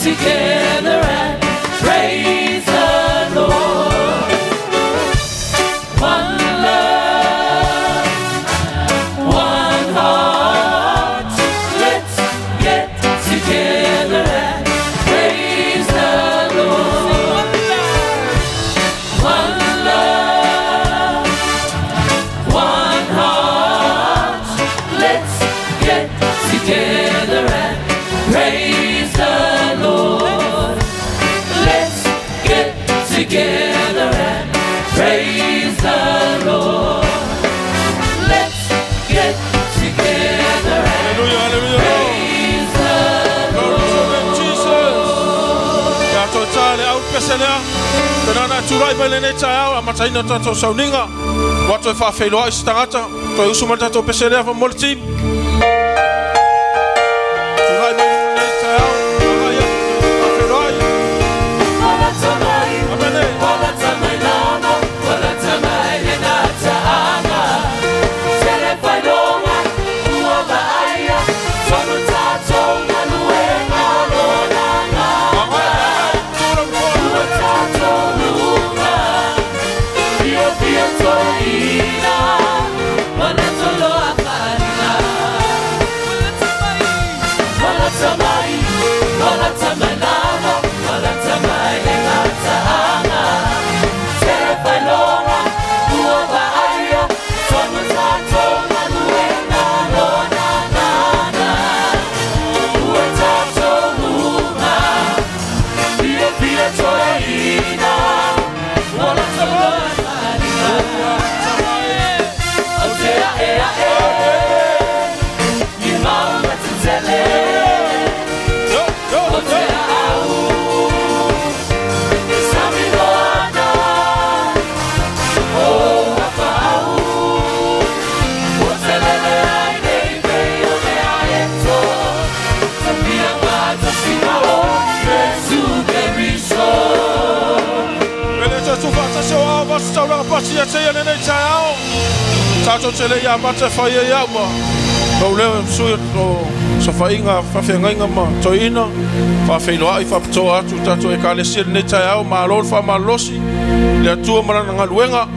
Together and praise the Lord. One love, one heart. Let's get together and praise the Lord. One love, one heart. Let's get together and praise the Lord. Let's get together and praise the Lord. Let's get together and Hallelujah, hallelujah. Praise the Glory to the name Jesus. Ia toe tā le au pese lea. Te nana tūrai mai lenei taeao, amataina tatou sauniga. Ua toe faafeiloai se tagata. Toe usu mai le tatou pese lea mo le team. Tūrai mai lenei taeao. Agai atu faafeiloai. Amene. Agai, agai, tūra mkoa. Yo, yo, yo. Pele toe tuufaatasi o ao ma se taulaga pasi ia te ia lenei taeao. Tatou te le i amata e fai ai au ma lou leo e sui o saofaiga faafeagaiga ma toeaina faafeiloai faapitoa atu i tatou ekalesia lenei taeao malo le faamalolosi le Atua ma lana galuega.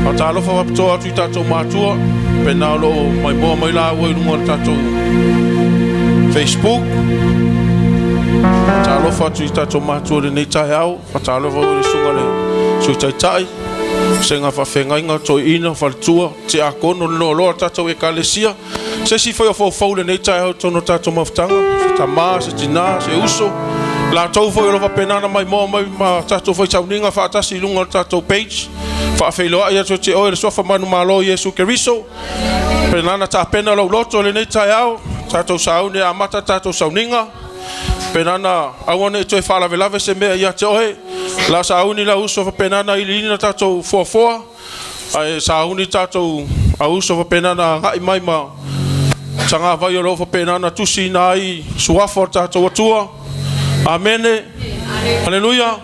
Faatalofa faapitoa atu i tatou matua pena o loo maimoa mai laua i luga o le tatou Facebook. Faatalofa atu i tatou matua i lenei taeao. Faatalofa foi i le susuga i le Sui Taitai, Vasega Faafeagaiga, Toeaina, Faletua, Tiakono, le loaloa o le tatou ekalesia. Se isi foi o foufou i lenei taeao i totonu o tatou mafutaga, se tama, se tina, se uso, latou foi o lo o faapena ona maimoa mai ma tatou faitauniga faatasi i luga o le tatou page. Faafeiloai atu ia te oe i le suafa manumalo o Iesu Keriso. Pena na tapena lou loto i lenei taeao, tatou sauni e amata tatou sauniga. Pena na aua ne i toe faalavelave se mea ia te oe. La sauni lau uso faapena na iliili tatou fuafoa. Ae sauni tatou auso faapena na agai mai ma tagavai o lo o faapena na tusiina ai suafa o le tatou Atua. Amene. Aleluia.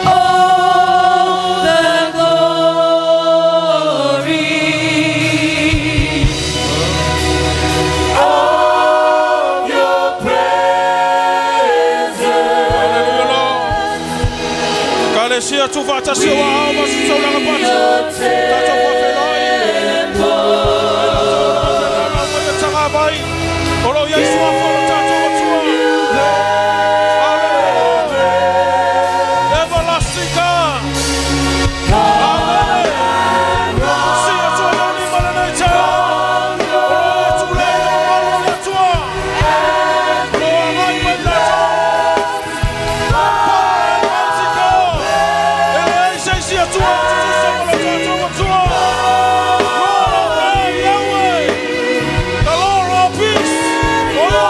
All the glory of your presence. Hallelujah, Lord. Kalesia tuufaatasi o ao ma se taulaga pasi. Tatou faafeiloai. Tagavai o lo o i ai suafa o lo tatou Atua. Hallelujah, Lord. Everlasting God. Amen. Si Atua loni ma lenei taeao. O lo o e tulei le mamalu o le Atua. O lo o agai mai tatou. Power and mighty God. E leai se isi Atua e tutusa ma lo tatou Atua. Lord of all, Yahweh. The Lord of peace. O lo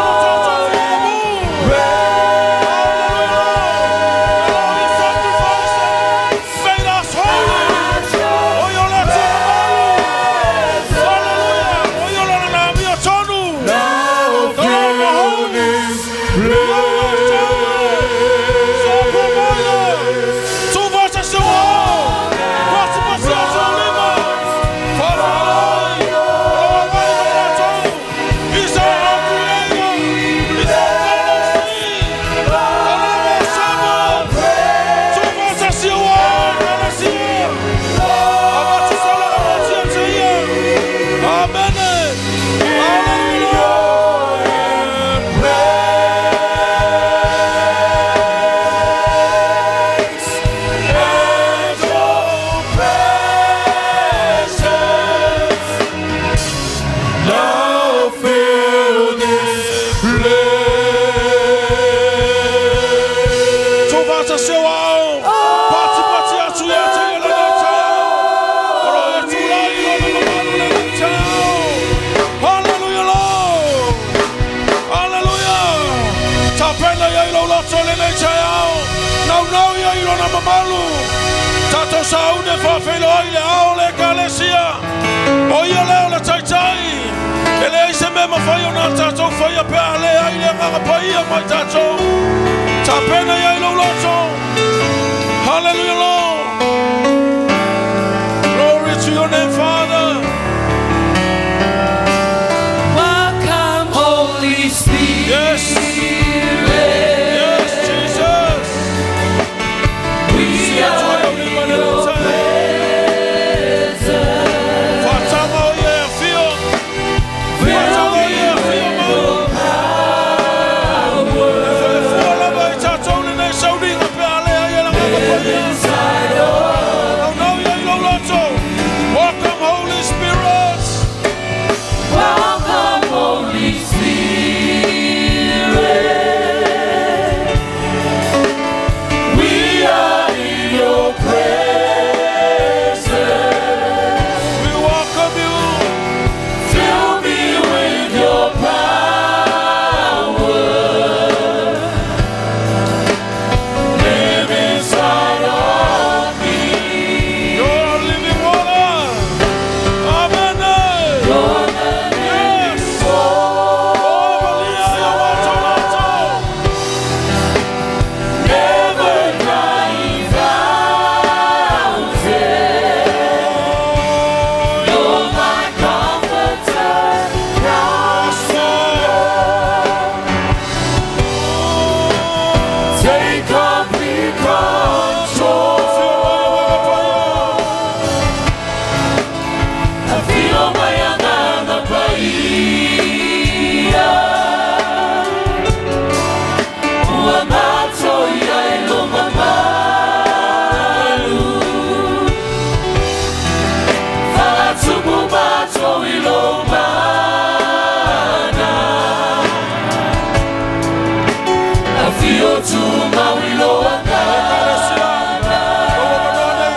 mamalu. Tatou sauni e faafeiloai le Ao o le Ekalesia. O ia lea o le Taitai. E leai se mea e mafai ona tatou faia pe a leai le Agaga Paia ma i tatou. Tapena i ai lou loto. Hallelujah, Lord. Glory to your name, Father. Welcome, Holy Spirit. Yes. Yes, Jesus. We are in your presence. Faataga o ia e afio. Faataga o ia e afio mau. E faefua lava i tatou lenei sauniga pe a leai le Agaga Paia. Naunau i ai lou loto. Welcome, Holy Spirit. Welcome, Holy Spirit. We are in your presence. We welcome you. Fill me with your power. Live inside of me. You're living water. Amen. You're the Yes. Oh, malia ia matou loto. never drying fountain. You're my comforter, counselor. Take complete control. Afio mai Agaga Paia. Ua matou i ai lou mamalu. Faatumu matou i lou mana. Afio tumau i lou Agaga.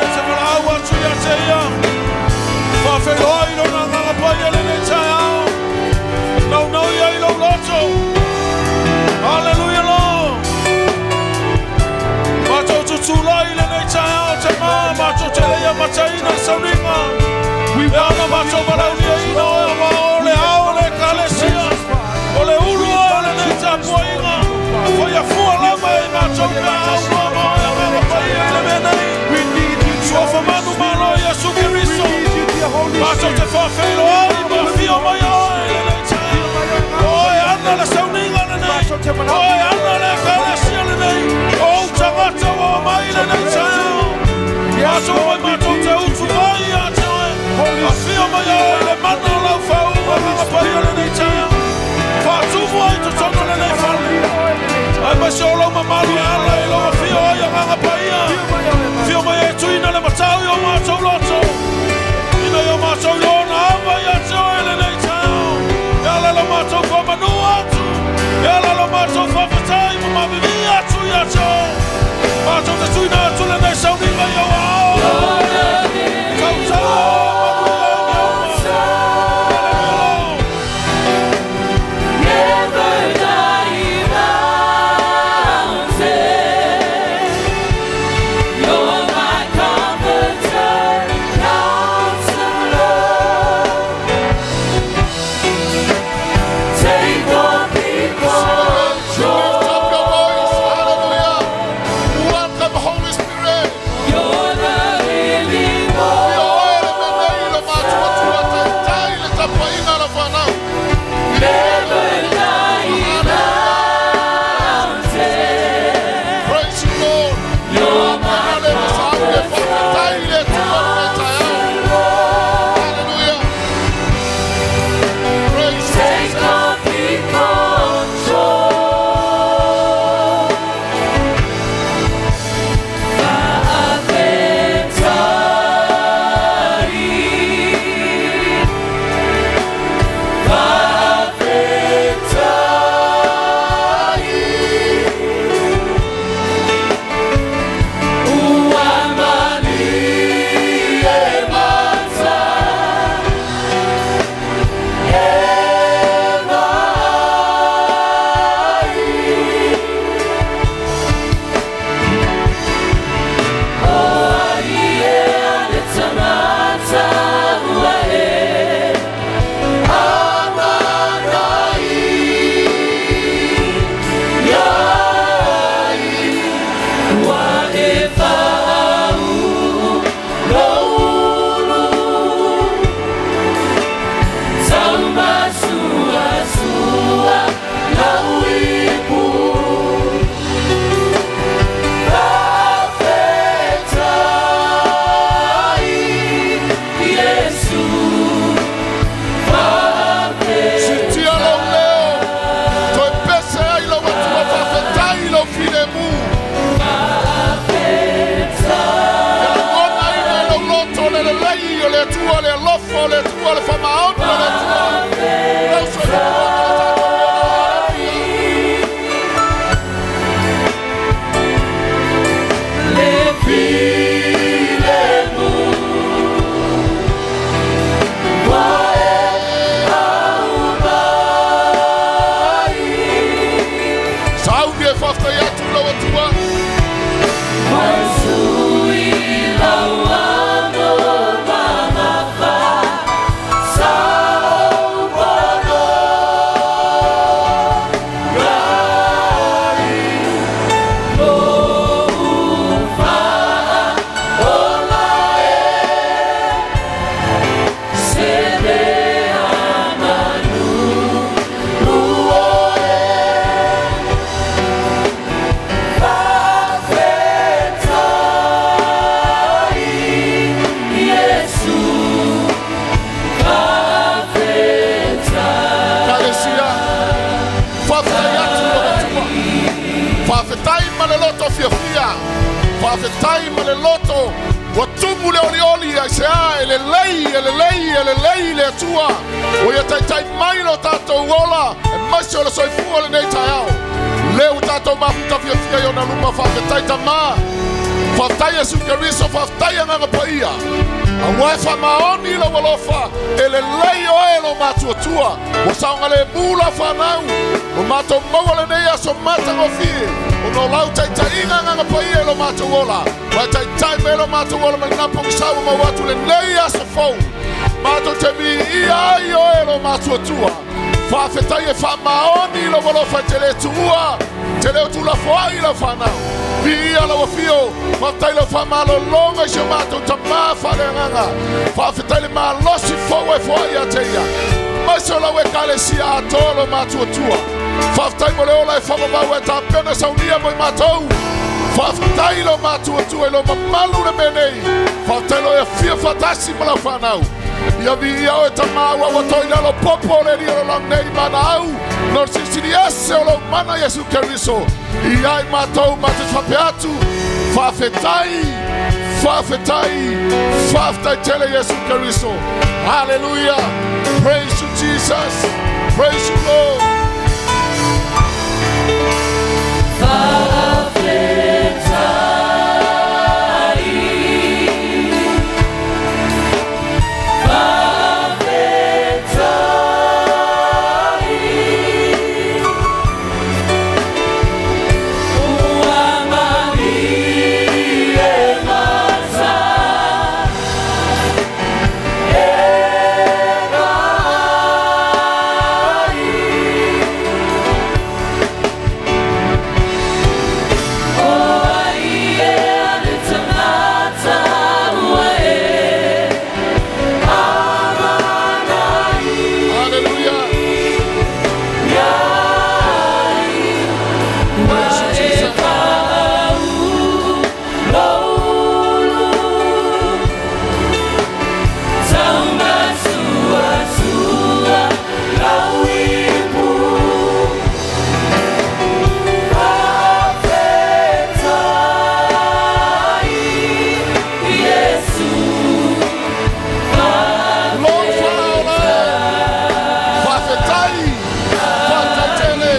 E te valaau atu ia te ia. Faafeiloai lona Agaga Paia lenei taeao. Naunau i ai lou loto. Hallelujah, Lord. Matou tutulai lenei taeao te mā, matou te le ia mataina le sauniga. E ana matou valauliaina o e wa o le Ao o le Ekalesia. O le ulu o lenei tapuaiga. Faia fua lava e matou pe a aunoa ma oe Agaga Paia i le mea nei. We need you, Suafa manu malo Iesu We Keriso. need you, dear Holy Matou te Spirit. faafeiloai ma afio mai oe lenei taeao. Oe ana le sauniga lenei. Oe ana le Ekalesia lenei. O ou tagata ua omai lenei taeao. Matou mai matou te utu mai ia te oe. Afio mai oe le mana o lau faauuga Agaga Paia lenei taeao. Faatumu ai totonu lenei fale. Ai mai se o lau mamalu e ala i lau afio ai Agaga Paia. Afio mai e tuina le matau i o matou loto. Ina i o matou iloa ava ia te oe lenei taeao. E ala lo matou faamanu atu. E ala lo matou faafetai ma mavivia atu ia te oe. Matou te tuina atu lenei sauniga i au aao. Tautau o manuia i uma. Hallelujah. Never dying fountain. You're my comforter, counselor. Take complete control. Lift up your voice. Hallelujah. Welcome, Holy Spirit. You're the le lelei o le Atua, le alofa o le Atua, le faamaoni o le Atua. Lau soifua ma lo tatou ola. Haleluia. Sauni e faafetai atu i lau Atua. Ekalesia, faafetai atu i lau Atua. Faafetai ma le loto fiafia. Faafetai ma le loto ua tumu le olioli aisea e lelei, e lelei, e lelei le Atua. Ua ia taitai mai lo tatou ola e maise o le soifua lenei taeao. Lea ua tatou mafuta fiafia i ona luma. Faafetai Tamā. Faafetai Iesu Keriso, faafetai Agaga Paia. Aua e faamaoni lou alofa, e lelei oe lo matuatua. Ua saogalemu lau fanau, ua matou maua lenei aso matagofie, ona o lau taitaiga Agaga Paia i lo matou ola. Ua e taitai mai lo matou ola mai lena pogisa ua maua atu lenei aso fou. Matou te miia ai oe lo matuatua. Faafetai e faamaoni lou alofa e te le tuua, te le o tuulafoai lau fanau. Viia lau afio, faafetai lau faamalologa i si o matou tamā faaleagaga. Faafetai le malosi fou e foai ia te ia. Maise o lau ekalesia atoa lo matuatua. Faafetai mo le ola e faavavau e tapena saunia mo i matou. Faafetai lo matuatua i lo mamalu le mea nei. Faafetai lo e afio faatasi ma lau fanau. Ia viia oe Tamā ua ua toi lalo popo o le Alii o lo lau nei manaau no le silisili ese o lou mana Iesu Keriso i ai matou matou te faapea atu faafetai faafetai faafetai tele Iesu Keriso. Hallelujah. Praise you Jesus. Praise you Lord. Hallelujah. Praise you Jesus. Lord faaola e. Faafetai. Faafetai tele.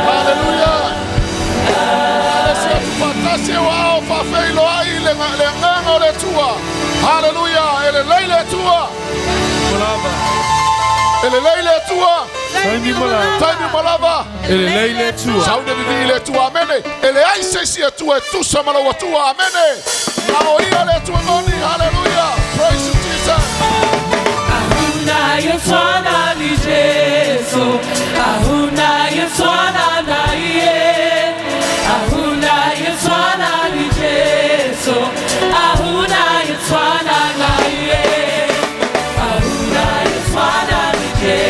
Haleluia. Ekalesia tufaatasi e ua ao faafeiloai le le agaga o le Atua. Haleluia. E lelei le Atua. Malava. E lelei le Atua. Taimi malava. Taimi malava. E lelei le Atua. Sauni vivii le Atua. Amene. E leai se isi Atua e tusa ma lau Atua. Amene. Na o ia le Atua moni. Haleluia. Praise you Jesus. Ahuna yetwana ni Jesu, ahuna yetwana na iye, ahuna yetwana ni Jesu, ahuna yetwana na iye, ahuna yetwana ni Jesu.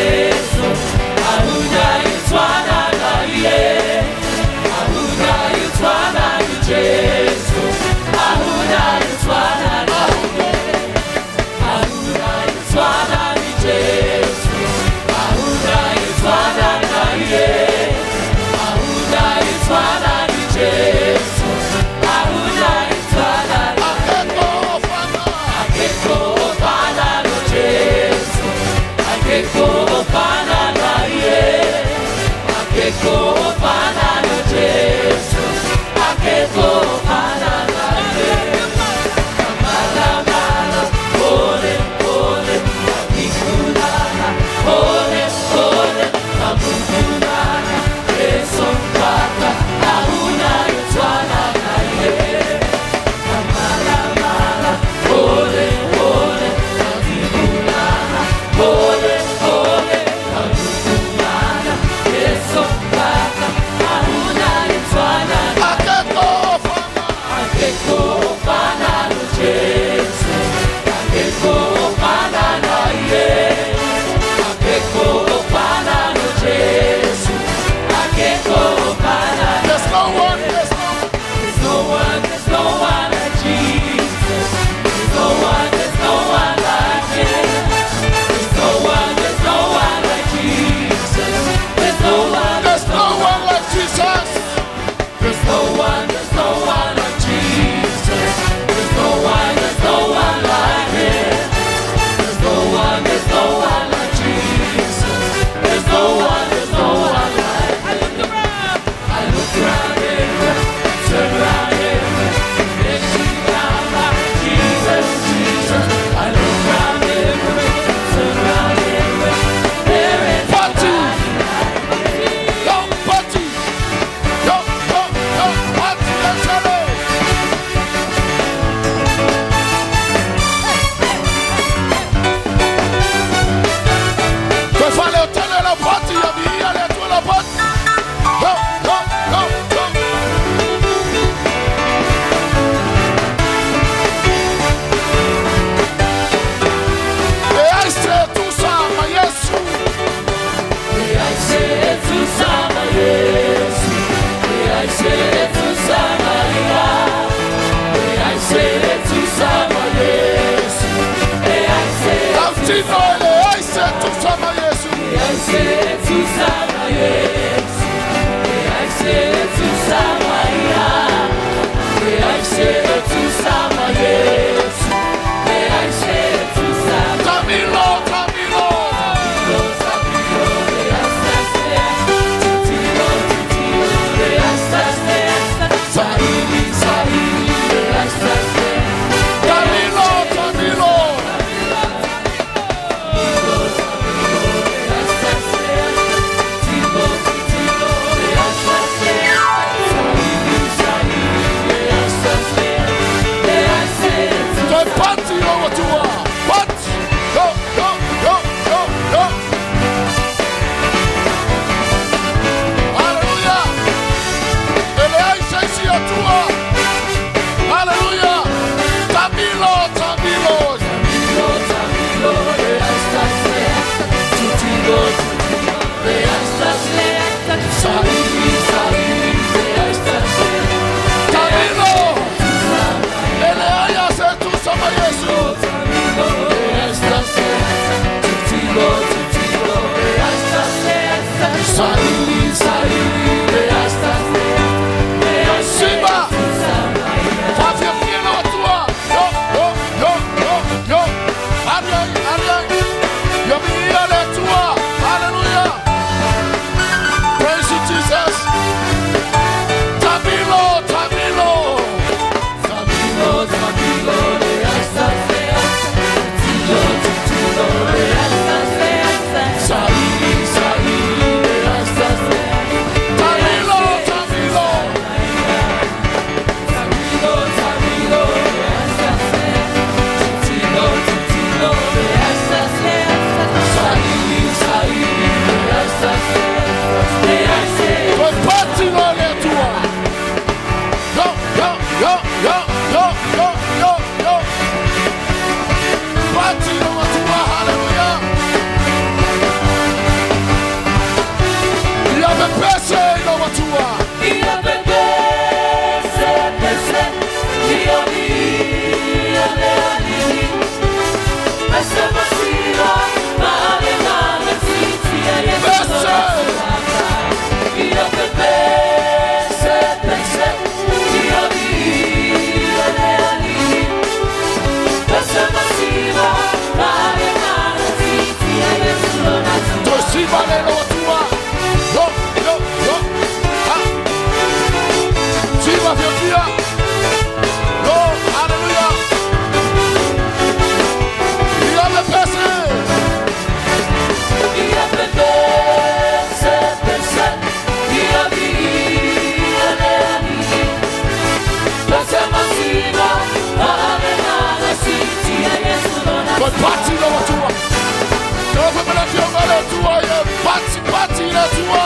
le afioga a le Atua ia patipati i le Atua.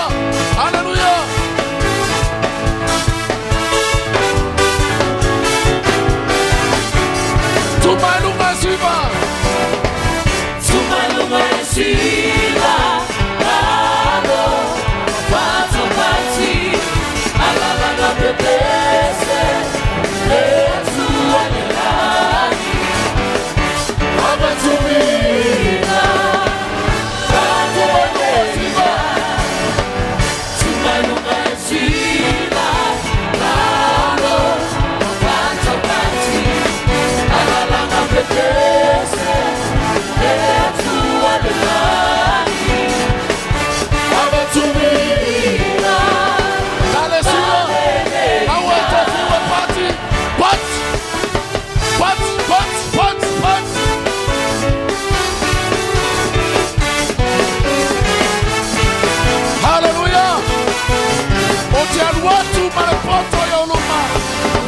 Aleluia. Tuma i luga e siva. Tuma i luga e siva, lalo, pato pati, alala pepese, le Atua le lagi. Avatumina. Tuma i luga e siva. Tuma i luga e siva, lalo, pato pati, alala pepese, le Atua le lagi. Avatumina. Dale siva. Aua tofi ua pati. Pati. Pati, pati, pati, pati. Haleluia. O te alu atu ma le poto i ou luma.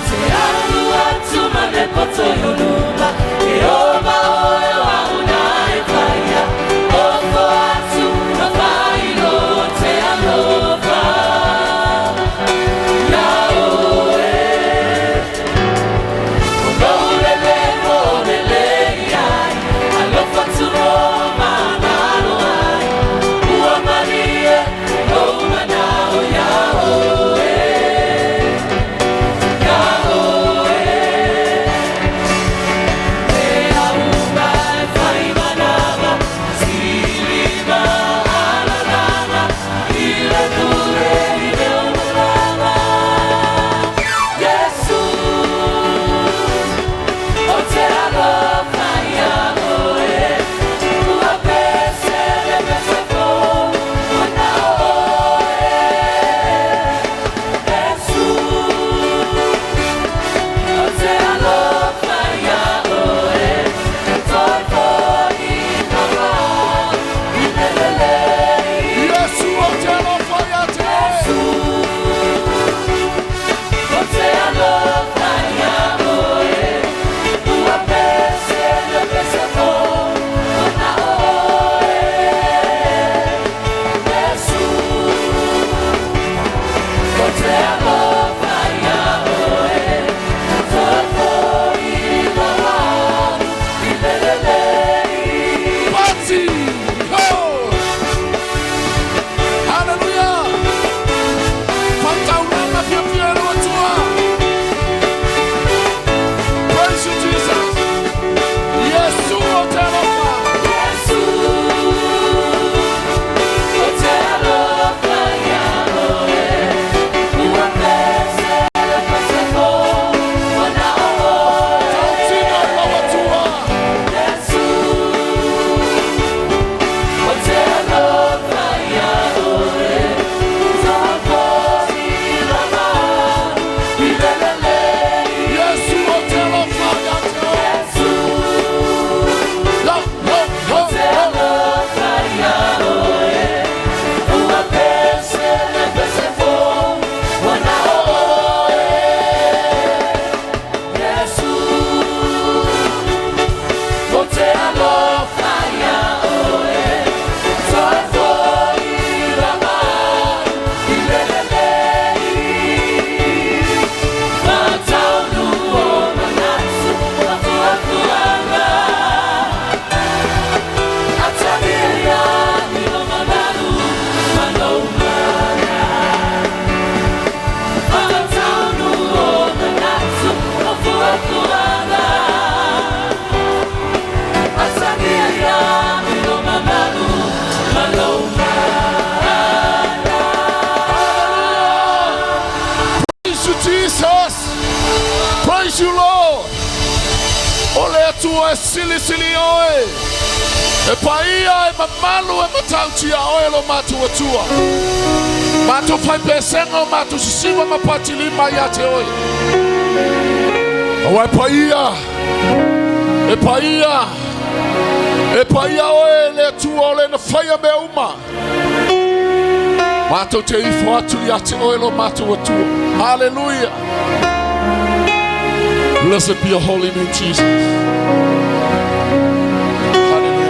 Te alu atu ma le poto i ou luma, e ova oe o a'u na e faia, ofo atu ma faailoa ou te alofa. Ia oe, o lou lelei ua ou lelei ai, alofa tunoa ma agalo ai, ua malie lou mana'o ia oe. Ia oe, e auma e faimanaga, silima alalaga, i le pule i le ololaga. Iesu, ou te alofa ia oe, ua pese le pese fou, ua na o oe. Iesu, ou te alofa ia oe, toe fo'i lava i le lelei. Iesu o te alofa ia te oe. Ou te alofa ia oe, ua pese le pese fou, ua na o oe. Iesu, ou te alofa ia oe, toe fo'i lava i le lelei. Pati. Ho. Haleluia. Fataulana fiafia le Atua. Praise you, Jesus. Iesu o te alofa. Iesu, ou te alofa ia oe, ua pese le pese fou, ua na o oe. Tautino i lau Atua. Iesu, ou te alofa ia oe, toe fo'i lava i le lelei. Iesu o te alofa ia te oe. Iesu, Ho, ho, ho, te ho. alofa ia oe, ua pese le pese fou, ua na o oe. Iesu, ou te alofa ia oe, toe fo'i lava i le lelei. Fa'ataunuu ou manatu ma fuafuaga. Atagia ai lou mamalu ma lou mana. Fa'ataunuu ou manatu ma fuafuaga. Atagia ai lou mamalu ma lou mana. Praise you, Jesus. Praise you, Lord. O le Atua e silisili oe. E paia e mamalu e matautia oe lo matou Atua. Matou faipesega o matou sisiva ma patilima ia te oe. Aua e paia. E paia. E paia oe le Atua o le na faia mea uma. Matou te ifo atu ia te oe lo matou Atua. Hallelujah. Blessed be your holy name, Jesus. Hallelujah.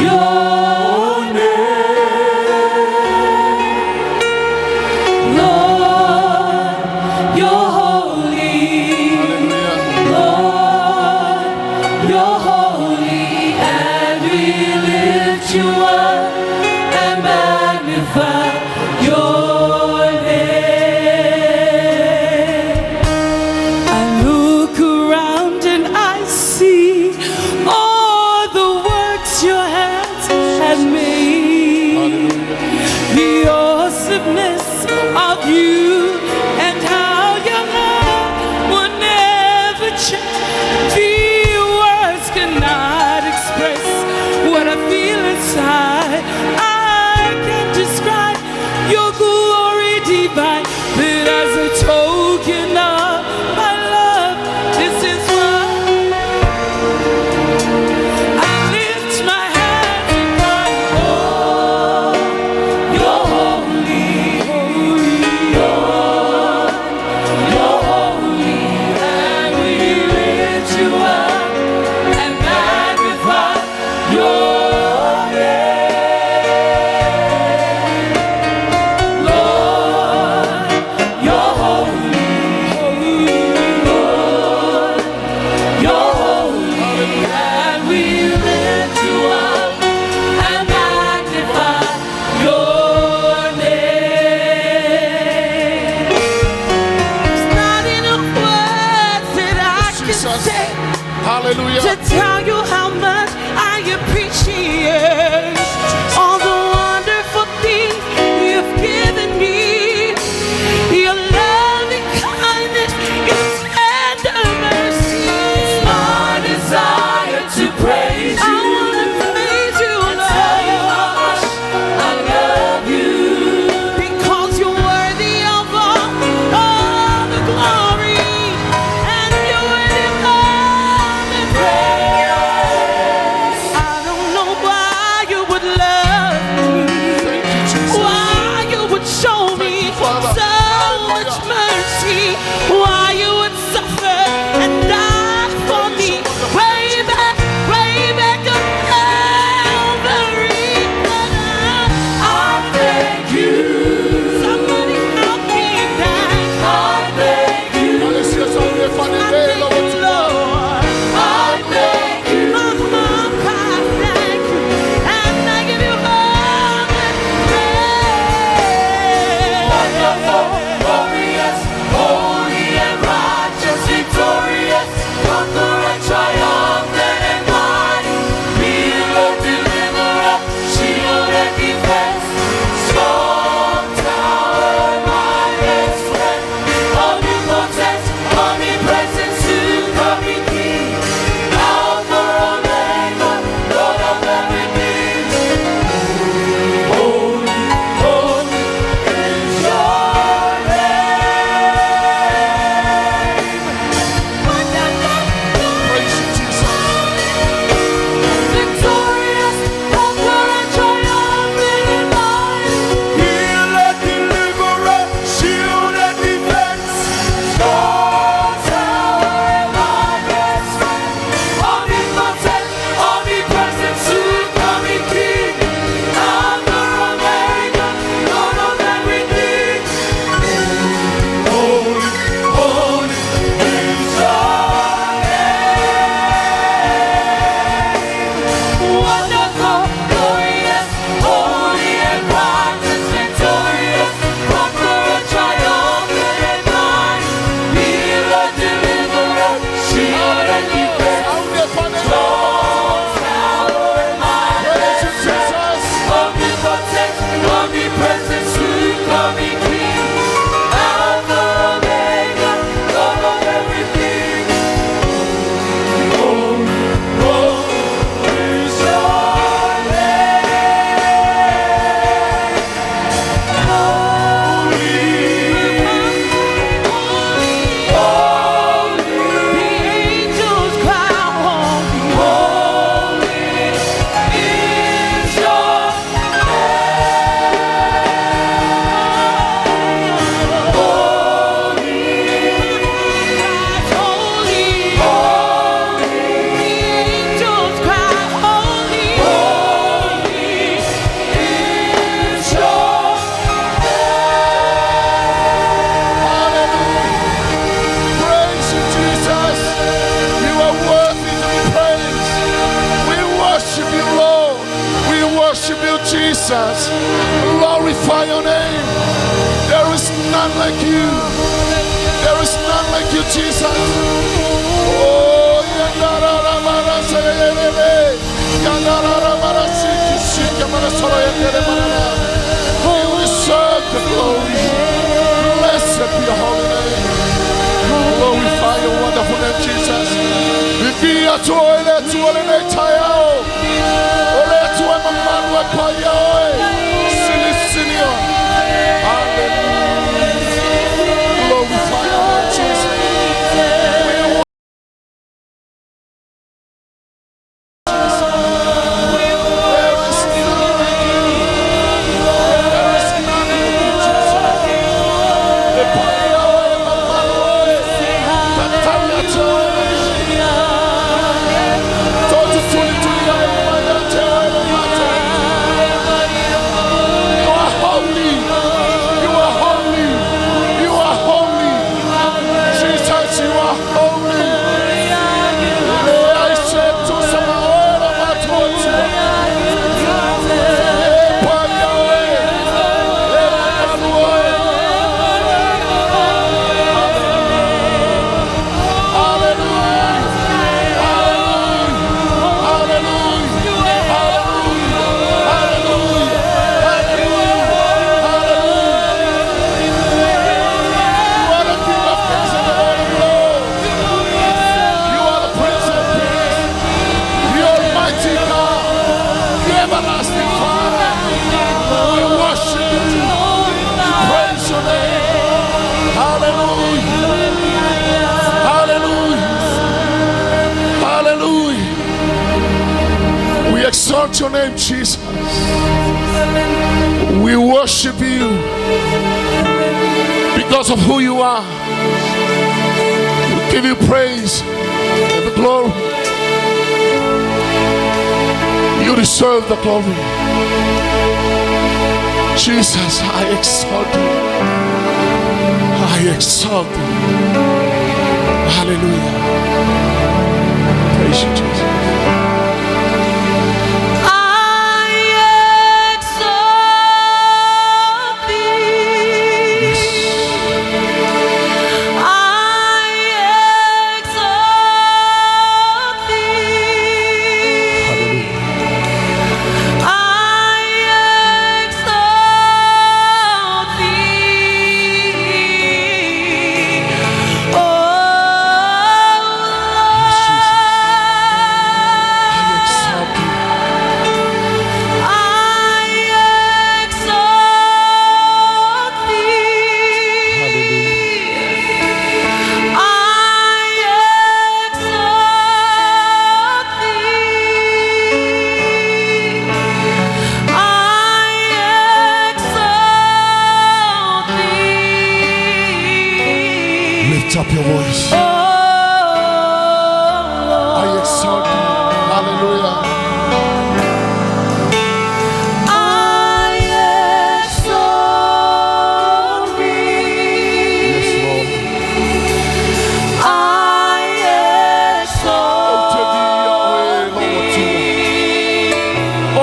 your name. Lord, you're holy. Lord, you're holy, and we lift you up and magnify your name. I look around and I see all the works your hands have made. The awesomeness of you and how your love will never change. The words cannot express what I feel inside. I can't describe your glory divine, but as a token of my love, this is what I lift my hands and cry, Oh, you're holy, holy, Lord, you're holy, and we lift you up and magnify your name. worship you, Jesus. Glorify your name. There is none like you. There is none like you, Jesus. Oh, you deserve the glory. Blessed be your holy name. Glorify your wonderful name, Jesus. Viviia atu oe le Atua lenei taeao. O le Atua e mamalu e paia oe. Silisili oe. Hallelujah. Glorify your name, Jesus. We There is none like you. There is none like you, Jesus. E paia oe, mamalu oe. Tatali atu oe le Totu tuli tuli ai mai a te oe le mato. You are holy. You are holy. You are holy. Jesus, you are holy. Le ai se tu sama oe la mato tua. E paia oe. E mamalu oe. Hallelujah. Hallelujah. Hallelujah. Hallelujah. Hallelujah. Hallelujah. You are the King of Kings and the Lord of Lords. You are the Prince of Peace. The Almighty God. The everlasting Father. We worship you. We praise your name. Hallelujah. Hallelujah. Hallelujah. We exalt your name, Jesus. We worship you because of who you are. We give you praise and the glory. You deserve the glory. Jesus, I exalt you. I exalt you. Hallelujah. Praise you, Jesus. I exalt thee. I exalt thee. Hallelujah. I exalt thee, O Jesus. I Lord. exalt you. I exalt thee. Hallelujah. I exalt thee. I exalt thee. Lift up your voice. Oh, I exalt you. Hallelujah. I exalt thee. Yes, Lord. I exalt thee.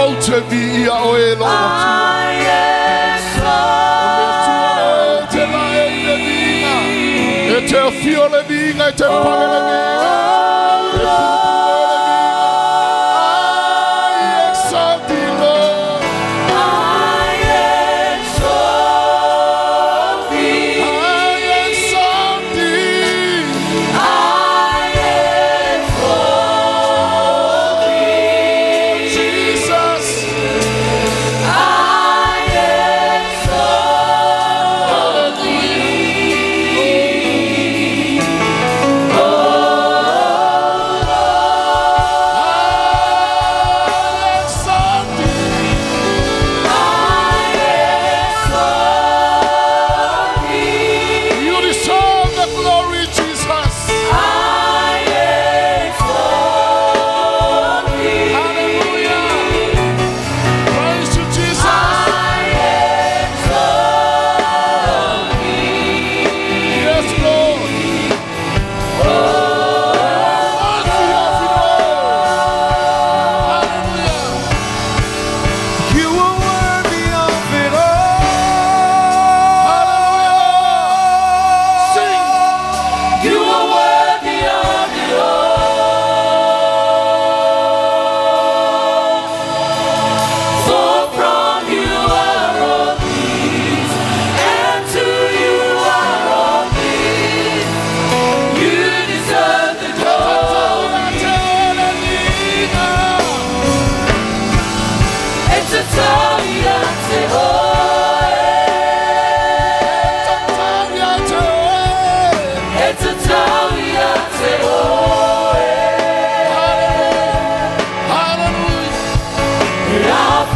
Ou te viia oe lo I exalt Te la e le viiga. E te afio le viiga, e te pale le viiga. E pupue le viiga. I exalt thee, Lord. I exalt thee. I exalt thee. I exalt thee. Jesus. I exalt thee. Oh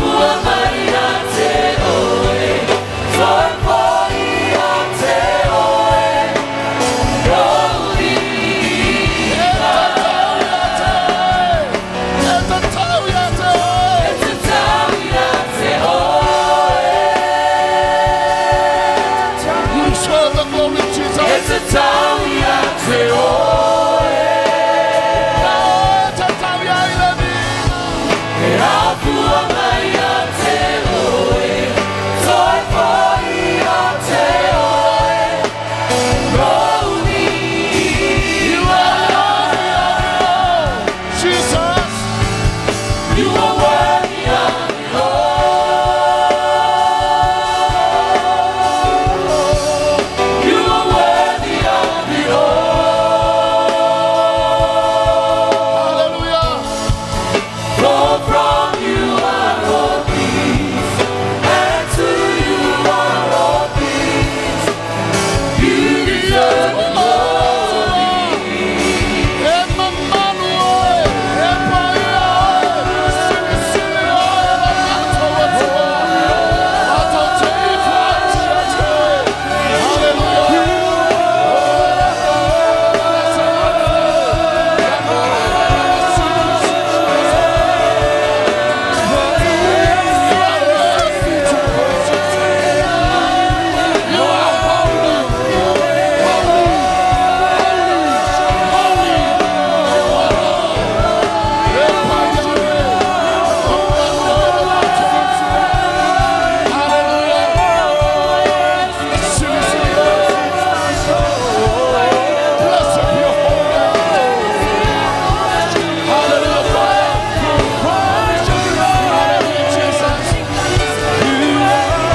Afua mai ia te oe, Toe foi ia te oe, Lou viiga. E tatau ia te oe. E tatau ia te oe. You deserve the glory, Jesus. E tatau ia te oe. E tatau ia i le viiga. E afua mai ia te oe, Toe foi ia te oe, Lou You viiga. are worthy of it all. Jesus. You are worthy of it all. You are worthy of it all. Hallelujah. For from you are all things, and to you are all things. You deserve the glory. E mamalu oe, e paia oe, silisili oe le matou Atua. Matou te ifo atu ia te oe. Hallelujah. You are holy, holy, holy, holy.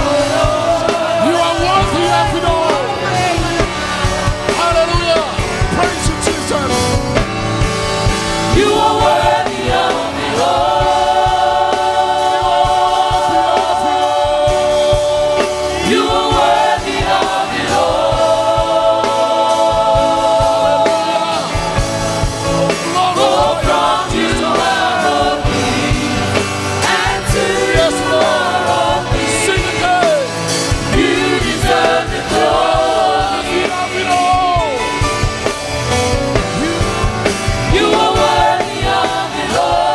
You are worthy of it all. Hallelujah. Praise you, Jesus. You are worthy of it all. You are worthy of it all. For from you are all things, and to Yes, you Lord. are all things. Sing again. You deserve the glory. Of it all. You are worthy of it all.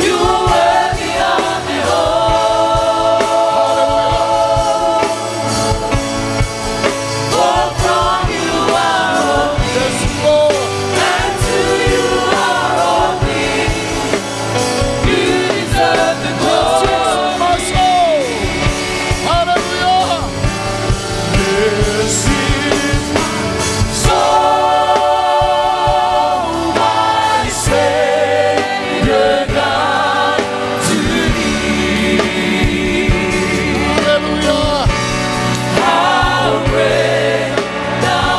You are worthy of it all. For from you are all things, Yes, Lord. and to you are all things. You deserve the glory. My soul. Hallelujah. This is my soul, my Savior God, to thee. Hallelujah. How great thou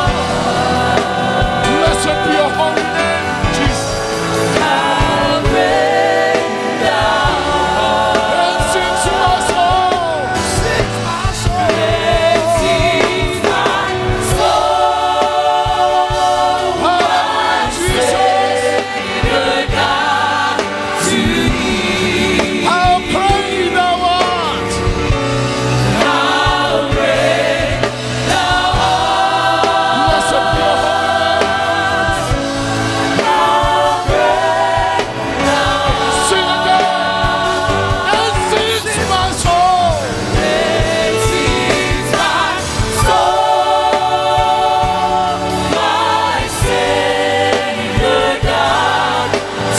art, Blessed be your holy name, Jesus. how great thou art. And sing to my soul. This is my soul, Hallelujah, Jesus. Savior God, to thee. How great thou art. How great thou art. Blessed be your holy name. Sing again. And sing to my soul. This is my soul, my Savior God,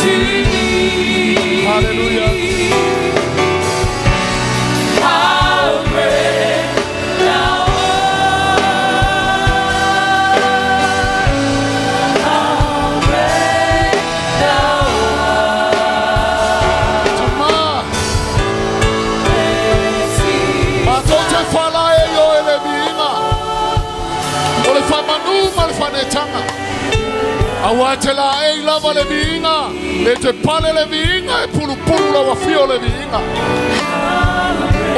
to thee. Hallelujah. How great thou art. How great thou art. Tama. This is Matou te whala e o e le viiga. O le whamanu ma le whanetanga. Aua te la e lava le viiga. E te pale le viiga e pulupulu la wafio le viiga.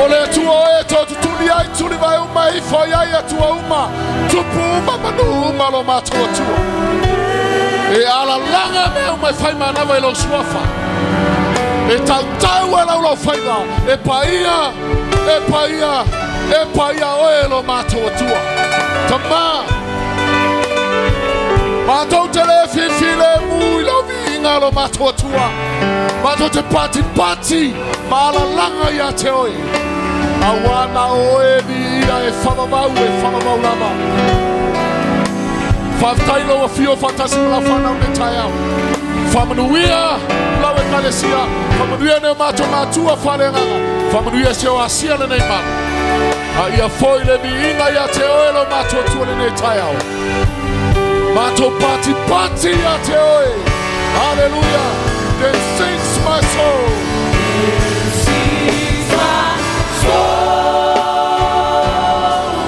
O le Atua e tō tutuli ai tuli vai uma i whai ai Atua uma. Tupu uma manu uma lo mātou Atua. E alalaga mea uma e fai manava i lou suafa. E tautau e lau faiva. E paia, e paia, e paia oe lo matou Atua. Tamā, matou te le filemu i lau viiga lo matou Atua. Matou te patipati ma alalaga ia te oe. Auā na oe viia e faavavau e faavavau lava. Faafetai lou afio faatasi ma lau fanau nei taeao. Faamanuia lau ekalesia, faamanuia nei o matou matua faaleagaga, faamanuia se o asia lenei malu. A ia foi le viiga ia te oe lo matou Atua lenei taeao. Matou patipati ia te oe. Hallelujah. Then sings my soul. Sings my soul,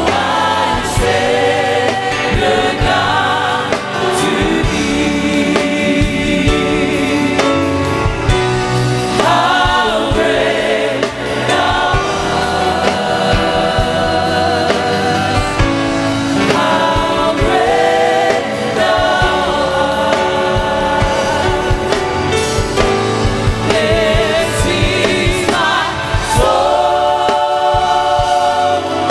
my Savior God, to thee. How great thou art! How great thou art! Then sings my soul,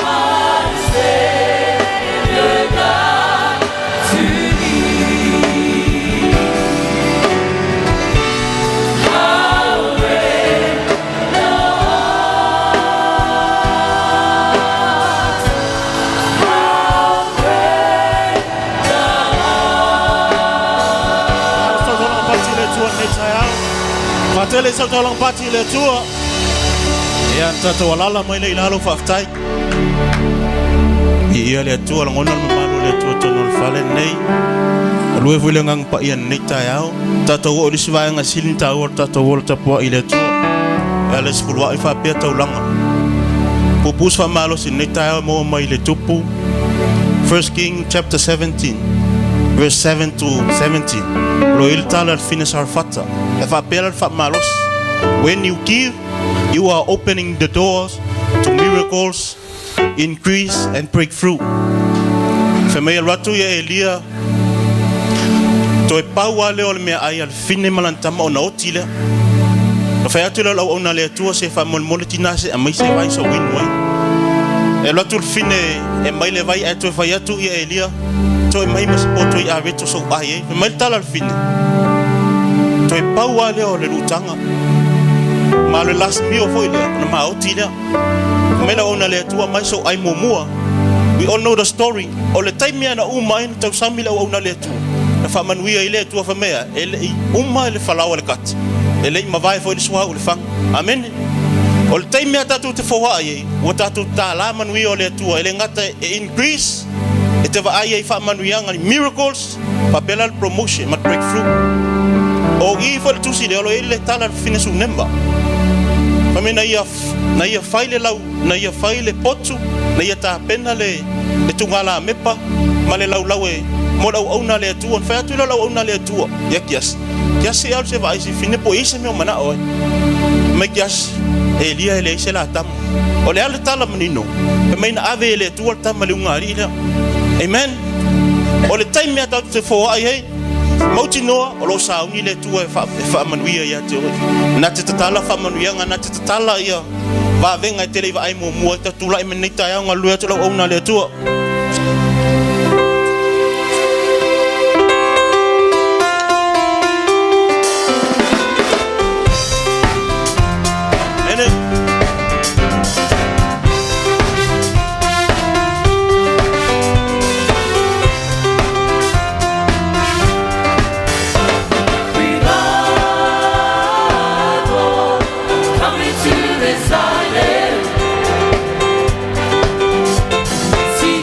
my Savior God, to thee. How great thou art! How great thou art! Sautalang pati le Atua nei taeao. Faatele sautalang pati le Atua. Ia na tatou alala mai le ilalo faafetai. I ia le Atua lagona le mamalu o le Atua tonu o le fale nei. Alue foi le agaga paia nei taeao. Tatou oo i le isi vaega sili na taua le tatou ola tapuai i le Atua. E ala i sefuluai faapea taulaga. Puupuu se faamalosi nei taeao e maua mai i le tupu 1 King chapter 17 verse 7 to 17. O lo i le tala le fine Sarfata. E faapea la le faamalosi. When you give, you are opening the doors to miracles, increase and breakthrough. Fe mai alu atu ia Elia toe pau a lea o le mea ai a le fine ma lana tama ona oti lea. Na fai atu lea o le auauna a le Atua se faamolemole tina se aumai se vai so'u inu ai. E alu atu le fine e mai le vai ae toe fai atu ia Elia toe mai ma se poto i aveto so'u ai ai. Fai mai le tala a le fine. Toe pau a lea o le lutaga. Ma o le last meal foi lea ona maoti lea. Fai mai le auauna a le Atua mai so'u ai muamua. We all know the story. O le taimi na uma ai na tausami le auauna a le Atua. Na faamanuia ai le Atua fai mai e le'i uma le falaoa le kati. E le'i mavae foi le suauu i le faga. Amene. O le taimi a tatou te foaai ai, ua tatou tālā manuia o le Atua e le gata e increase, e te vaai ai faamanuiaga ni miracles, faapea la le promotion ma le breakthrough. O i foi le tusi lea o lo o i ai le tala a le fafine Sunema. Fai mai na ia, na ia fai le lau, na ia fai le potu, na ia tapena le, le tugala mepa ma le laulau e mo le auauna a le Atua. Na fai atu lea o le auauna a le Atua ia Kiasi. Kiasi e alu se vaai si fine po i ai se mea o manao ai. Mai Kiasi, Elia e leai se la tama. O le a le tala manino, fai mai na ave e le Atua le tama i le ugaalii lea. Amen. O le taimi a tatou te foai ai, mautinoa o lo o sauni le Atua e faamanuia ia te oe. Na te tatala faamanuiaga, na te tatala ia vavega e te le i vaai muamua ai. Tatou tulai mai lenei taeao galulue atu le auauna a le Atua. Amen. Revival coming to this island. See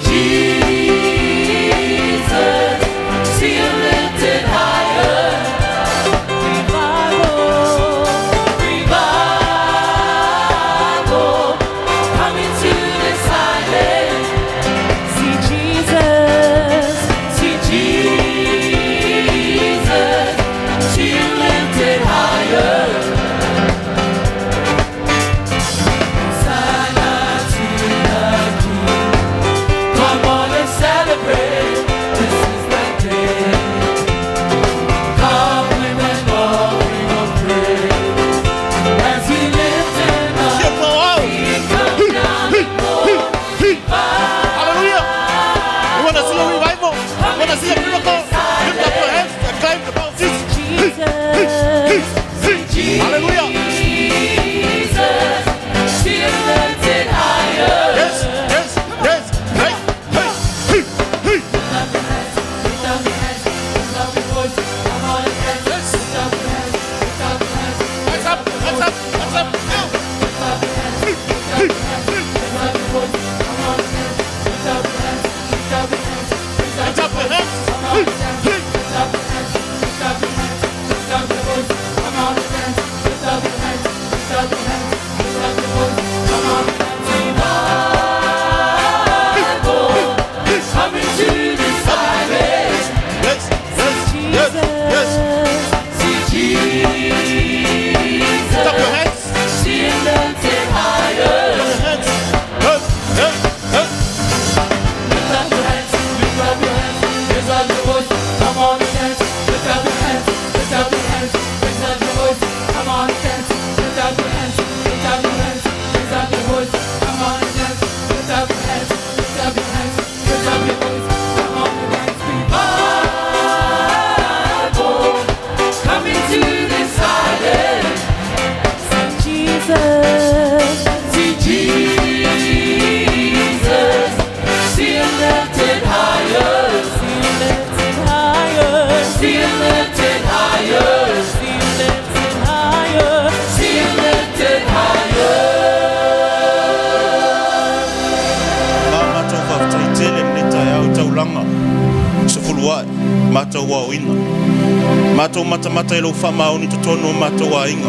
Matou matamata i lou faamaoni i totonu o matou aiga.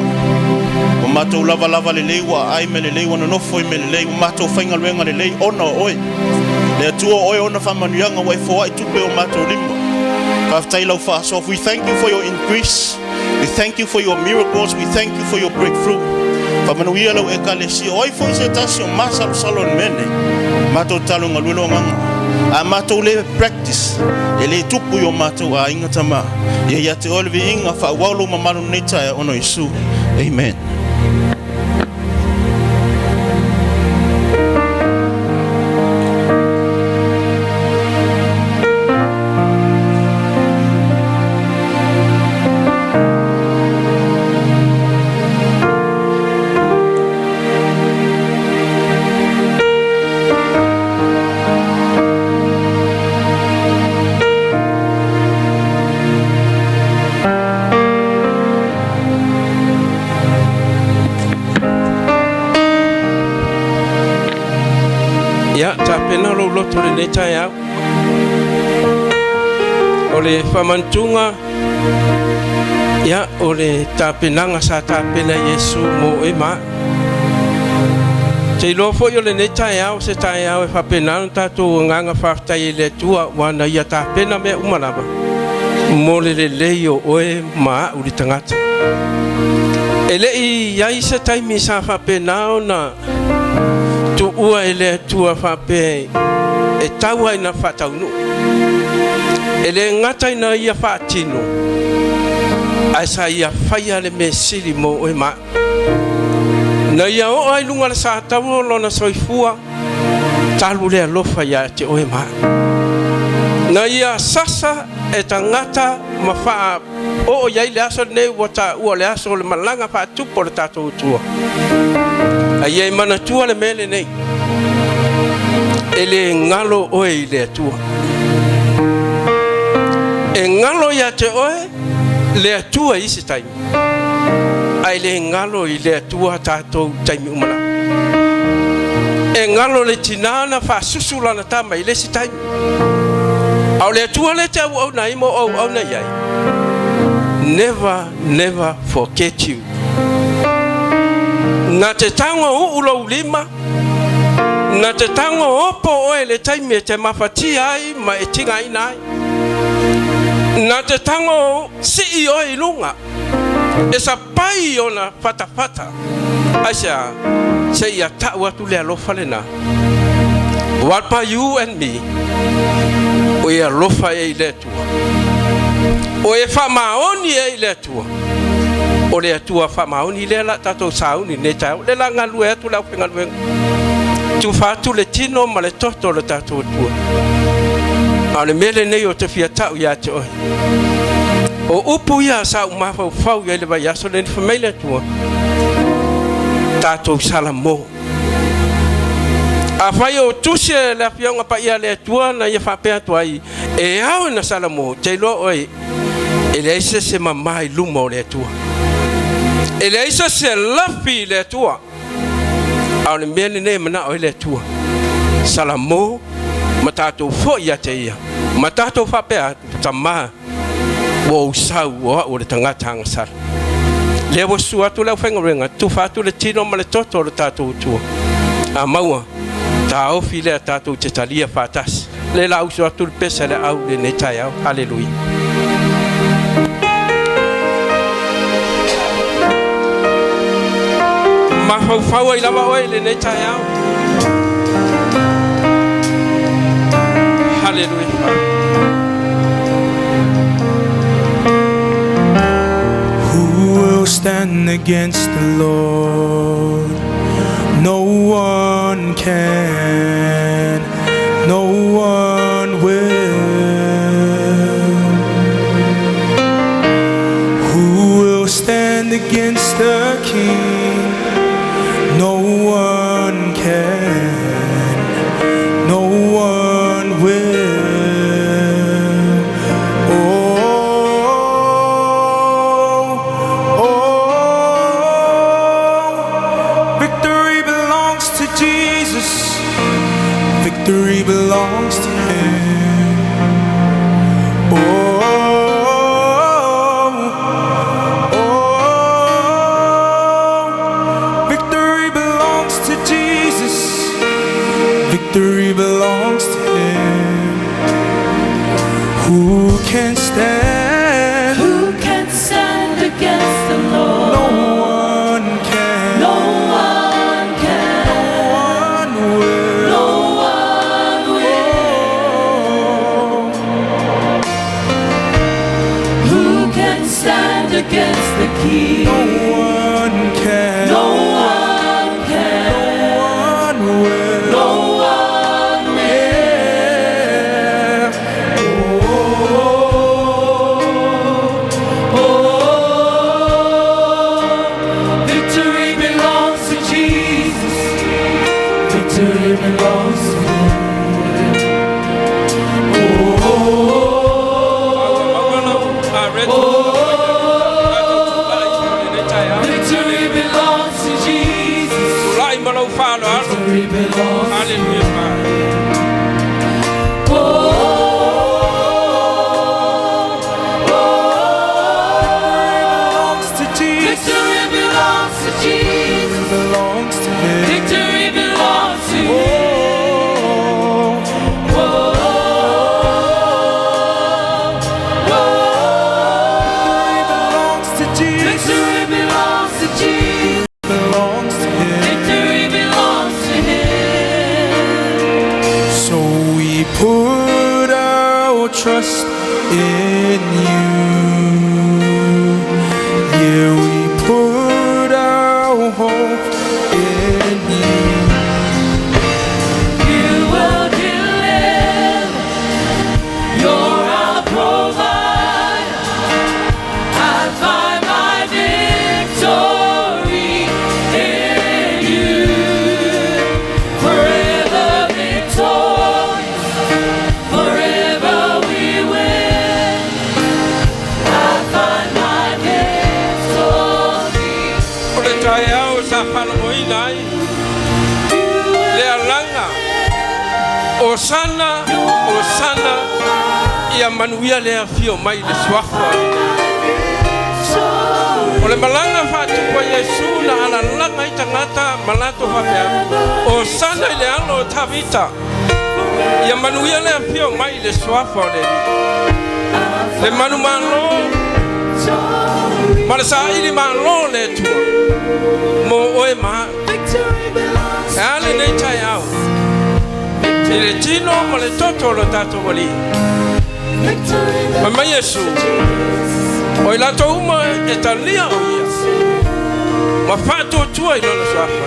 Ua matou lavalava lelei, ua aai mea lelei, ua nonofo i mea lelei, ua matou faigaluega lelei ona o oe. Le Atua o oe ona faamanuiaga ua e foai tupe o matou lima. Faafetai i lau faasoa. We thank you for your increase. We thank you for your miracles. We thank you for your breakthrough. Faamanuia lau ekalesia. O ai foi se tasi o masalosalo i le mea lenei. Matou tatalo galue lou agaga. A matou le practice, e le tupu i o matou aiga tama. Ia ia te oe le viiga, faaauau lou mamalu i lenei taeao ona o Iesu. Amen. Ia, tapena lou loto i lenei taeao. O le faamanatuga, ia, o le tapenaga sa tapena e Iesu mo oe ma au. Ou te iloa foi o lenei taeao o se taeao e faapena ona tatou agaga faafetai ai i le Atua ua na Ia tapena mea uma lava mo le lelei o oe ma au le tagata. E le i i ai se taimi sa faapena ona tuua e le Atua faapea e tau lava ina faataunuu. E le gata ina ia faatino, ae sa ia faia le mea sili mo oe ma au. Na ia oo ai luga le sataua o lona soifua, talu le alofa ia te oe ma au. Na ia sasa e tagata ma faa oo i ai le aso lenei ua taua o le aso o le malaga faatupu o le tatou Atua. A ia e manatua le mea lenei, e le galo oe i le Atua. E galo ia te oe le Atua i isi taimi. Ae le galo i le Atua tatou taimi uma lava. E galo le tina na faasusu lana tama i le isi taimi. A o le Atua lea e te auauna ai ma o auauna i ai, never, never forget you. Na te tago uu lou lima, na te tago opo oe i le taimi e te mafatia ai ma e tigaina ai. Na te tago Sii oe i luga, e sapai i ona fatafata. Aisea? Seia tau atu le alofa lena. What by you and me? O e alofa e i le Atua. O e faamaoni e i le Atua. O le Atua faamaoni lea la tatou sauni nei taeao. Le la galue atu le aufaigaluega. Tufa atu le tino ma le toto o le tatou Atua. A o le mea lenei ou te fia tau ia te oe. O upu ia sa ou mafaufau i ai le vaiaso lenei, fai mai le Atua, tatou salamo. Afai o tusi e le Afioga Paia a le Atua na ia faapea atu ai, e ao ina salamo, te iloa oe, e leai se isi e mama i luma o le Atua. E leai se isi e lafi i le Atua. A o le mea lenei e manao ai le Atua, Salamo ma tatou foi ia te Ia, ma tatou faapea atu, Tama, ua ou sau o au o le tagata agasala. Lea ua sua atu le aufaigaluega, tufa atu le tino ma le toto o le tatou Atua. A maua, taofi lea tatou te talia faatasi. Le la uso atu le pese le au lenei taeao. Haleluia. Mafaufau ai lava oe i lenei taeao. Haleluia. Who will stand against the Lord? No one can, no one will. Who will stand against the King? No one can, no one will. Oh, oh, victory belongs to Jesus. Victory belongs to Him. Oh, No one can. No one can. No one will. No one will. Yeah. Oh, oh, victory belongs to Jesus. Victory belongs to Him. Victory belongs to Jesus. Victory belongs. Belongs to Jesus. Victory belongs to Jesus. Belongs to Him. Victory belongs to Him. Oh, Oh, victory belongs to Jesus. Victory belongs to Jesus. Belongs to Him. Victory belongs to Him. So we put our trust in you. Yeah, we put our hope in you. You will deliver. You're our provider. I find my victory in you. Forever victorious. Forever we win. I find my victory. O le taeao sa falogoina ai le alaga osana osana ia manuia le afio mai le suafa o le malaga faatupu a Iesu na alalaga ai tagata ma latou faapea osana i le alo o Tavita ia manuia le afio mai le suafa o le Alii le manumalo ma le saili malo le Atua mo oe ma Victory belongs e a lenei taeao i le tino ma le toto o lo tatou alii Victory ma mai Iesu o i latou uma e talia o ia ma faatuatua i lona suafa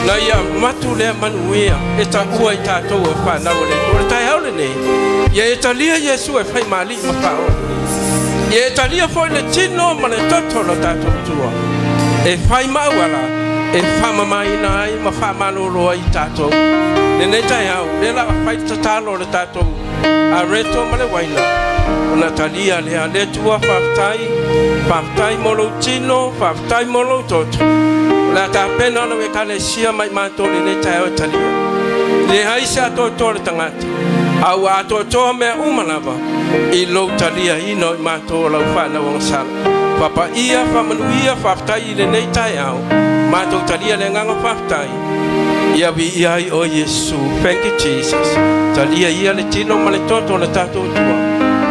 na ia matu lea manuia e taua i tatou o fanau o le o le taeao lenei ia e talia Iesu e faimalii ma faaola ia e talia foi le tino ma le toto o lo tatou tua e fai mauala e faamamaina ai ma faamalōlō ai i tatou lenei taeao lea la fai le tatalo o le tatou areto ma le uaina ona talia lea le Atua faafetai faafetai mo lou tino faafetai mo lou toto o le a tapena lau ekalesia mai matou lenei taeao e talia leai se atoatoa le tagata a ua atoatoa mea uma lava i lou taliaina o i matou o lau fanau agasala fapaia faamanuia faafetai i lenei taeao matou talia le agaga faafetai ia viia ai o Iesu. Thank you, Jesus. Talia ia le tino ma le toto o le tatou tua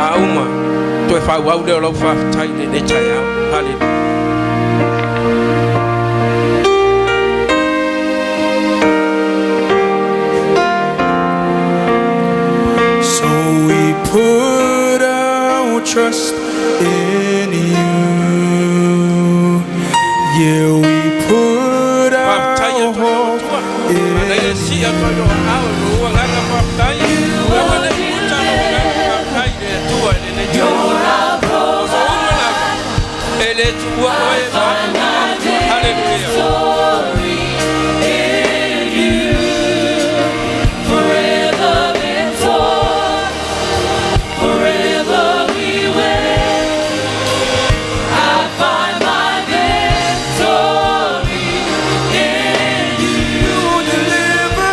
a uma toe faaauau lea o lau faafetai lenei taeao. Haleluya. So we put our trust in you. Yeah, we put Faafetai our atu ai hope Atua. Ana ia in si atu ai o ao lo agaga faafetai. Ua le puta lo agaga faafetai le Atua i lenei taeao. O so uma lava e le tuua oe ma. Haleluya. Victory in you. Forever victorious. Forever we win. I find my victory in you. you. Deliver,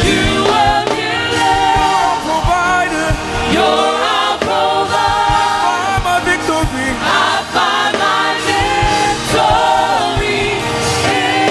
You will deliver. provider, You're our provider. find my victory. I find my victory in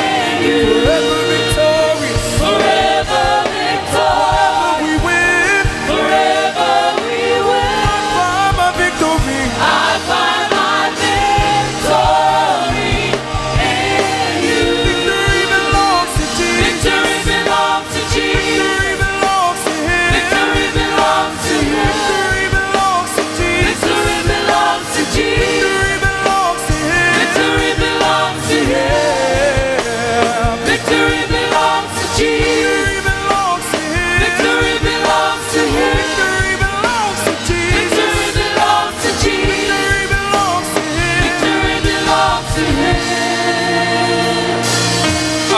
talk to him.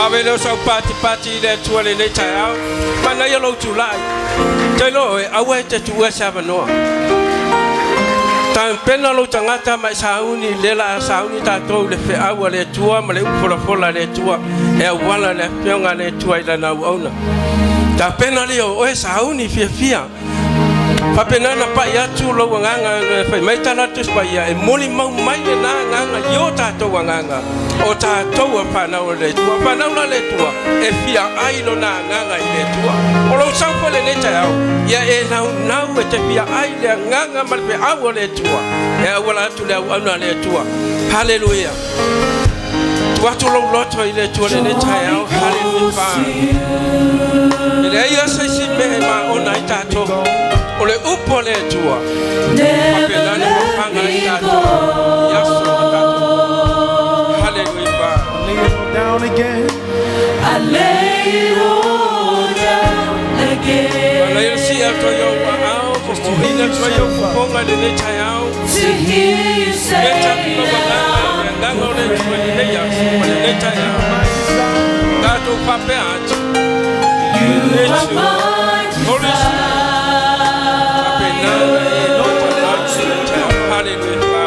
Ave lea o sau patipati i le Atua i lenei taeao. Manaia lou tulai. Te iloa oe, aua e te tuua se avanoa. Tapena lou tagata ma e sauni, lea la a sauni tatou i le feau a le Atua ma le upu folafola a le Atua e auala i le Afioga a le Atua i Lana auauna. Tapena lea o oe sauni fiafia. Faapena ona pai atu lou agaga, fai mai tala a le Tusi Paia, e molimau mai lena agaga i o tatou agaga, o tatou a fanau a le Atua. Fanau la le Atua, e fia ai lona agaga i le Atua. O lou sau foi lenei taeao, ia e naunau e te fia ai le agaga ma le feau a le Atua, e auala atu le auauna a le Atua. Haleluia. Tuu atu lou loto i le Atua lenei taeao. Haleluia. Fa. E leai lava se isi mea e maona ai tatou, o le upu a le Atua. Never Faapena le let fafaga ai me tatou i aso ma tatou. go. Haleluia. Fa. Lay it all down again. I lay it all down Manaia si again atu ai ou aao, momoina atu ai ou fofoga i lenei taeao. to hear you say Leta atu lau agaga i le agaga o le Atua i lenei aso ma lenei taeao. My desire. Tatou faapea atu. you Le are Atua. my Holy Spirit. Faapena desire. e loto atu i lenei taeao. Haleluia. Fa.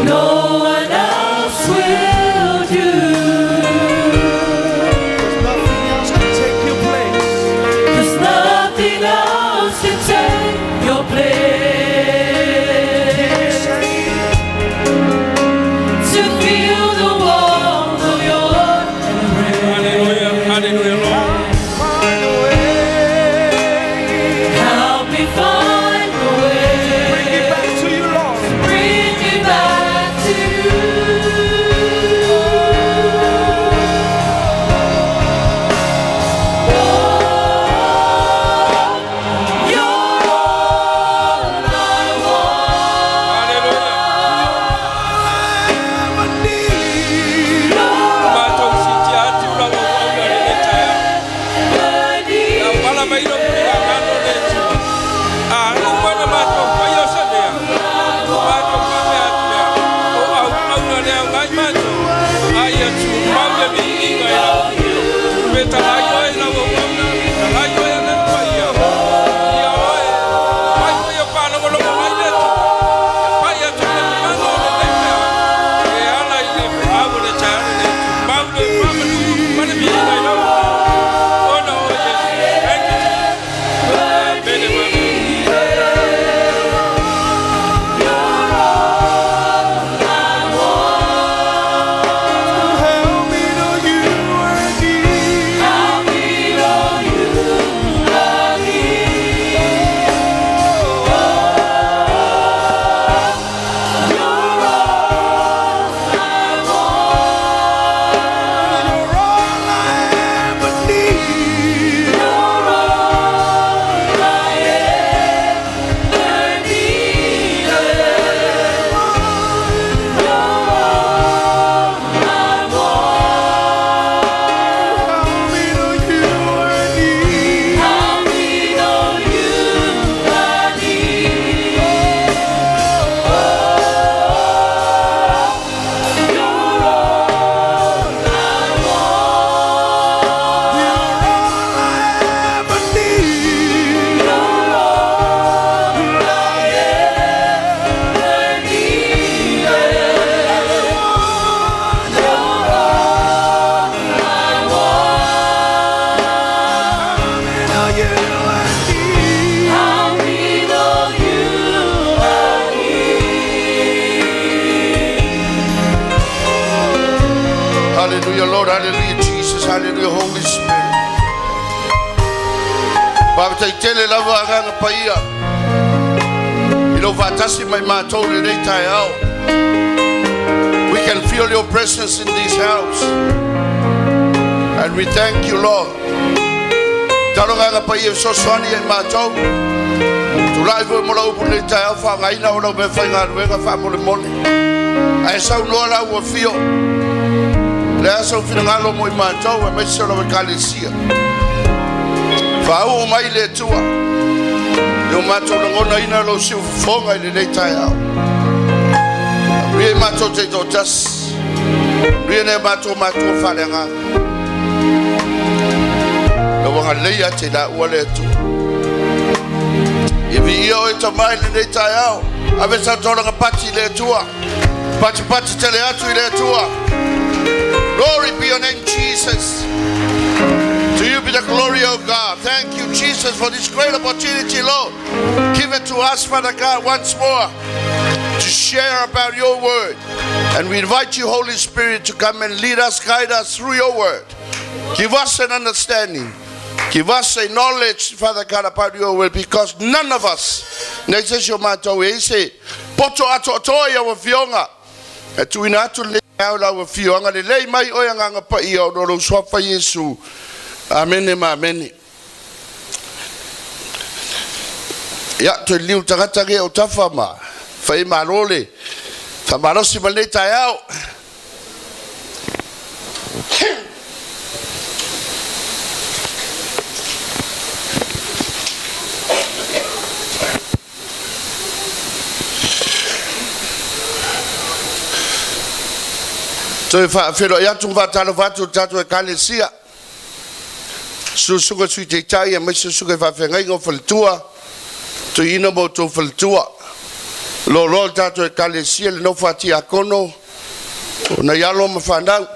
No one else will do. 'Cause nothing else can take your place. 'Cause nothing else can take your Hear you place. say, To feel the warmth of your embrace. Hallelujah. Hallelujah, Lord. find a way. Help me find a way. Bring it back to you, Lord. Bring me back to you. You're all I want. Hallelujah. I need. Matou siti atu lau auauna i lenei taeao. I need. Lau pala mai lou finagalo le Atua. A uma na matou faia o se mea, matou faapea atu lea, o auauna lea ngai matou, a ia tumau le viiga i lau afio. Fetalai oe i lau auauna, fetalai oe alii paia. Ia oe, fai foi ia faalogologo mai le Atua. Ia pai atu le mamalu o lenei feau, e ala i le feau o le taeao lenei, tumau le faamanu ma le viiga i lau afio. Ona o Iesu. Thank you, Jesus. Amene, amen. Help me know you are near. Help me know you are near. You're all I want. You're all I ever need. You're all I ever needed. You're all I want. Help me know you are near. Help me know you are near. You're all I want. You're all I ever need. You're all I ever needed. You're all I want. Help me know you are near. Help me know you are near. Hallelujah, Lord. Hallelujah, Jesus. Hallelujah, Holy Spirit. Faafetai tele lava agaga paia. I lou faatasi mai matou lenei taeao. We can feel your presence in this house. And we thank you, Lord. Talo agaga paia fesoasoani ia i matou. Tulai foi mo lau upu lenei taeao faaaogaina o lau meafaigaluega faamolemole. Ae saunoa lau afio. Le a sou finagalo mo i matou aemaise o lau ekalesia. Faaoo mai le Atua. Ia o matou lagonaina lou siufofoga i lenei taeao. Manuia i matou taitoatasi. Manuia nai o matou matua faaleagaga. Lau agalelei ia te i laua le Atua. Ia viia oe Tama i lenei taeao. Ave sau taulaga pati i le Atua. Patipati tele atu i le Atua. Glory be your name, Jesus. To you be the glory, O God. Thank you, Jesus, for this great opportunity, Lord. Give it to us, Father God, once more to share about your word. And we invite you, Holy Spirit, to come and lead us, guide us through your word. Give us an understanding. Give us a knowledge, Father God, about your word, because none of us, nei se isi o matou e i se poto atoatoa i au afioga, e tuuina atu lenei taeao i lau afioga, lelei mai oe Agaga Paia ona o lou suafa Iesu. Amene ma amene. Ia, toe liliu le tagata ge o tafa ma fai malo le faamalosi ma lenei taeao. Toe faafeiloai atu ma faatalofa atu i le tatou Ekalesia. Susuga Sui Taitai aemaise susuga i faafeagaiga o faletua, toeaina ma outou faletua. Loaloa le tatou Ekalesia i le nofo a tiakono o nai alo ma fanau.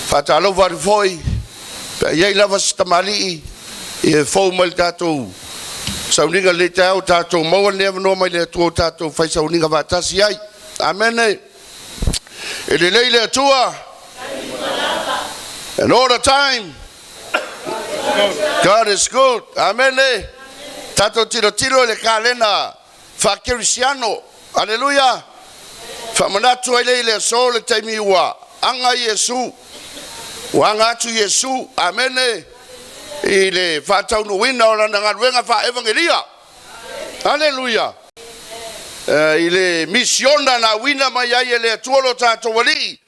Faatalofa atu foi pe a i ai lava se tamalii e fou mai le tatou sauniga i lenei taeao, tatou maua lenei avanoa mai le Atua ua tatou fai sauniga faatasi ai. Amene. E lelei le Atua. And all the time. God is good. Amene. Tatou tilotilo i le kalena faakerisiano. Aleluia. Faamanatu ai lea i le aso le taimi ua aga Iesu. Ua aga atu Iesu. Amene. I le faataunuuina o lana galuega faa-evangelia. Aleluia. I le misiona na auina mai ai e le Atua lo tatou Alii,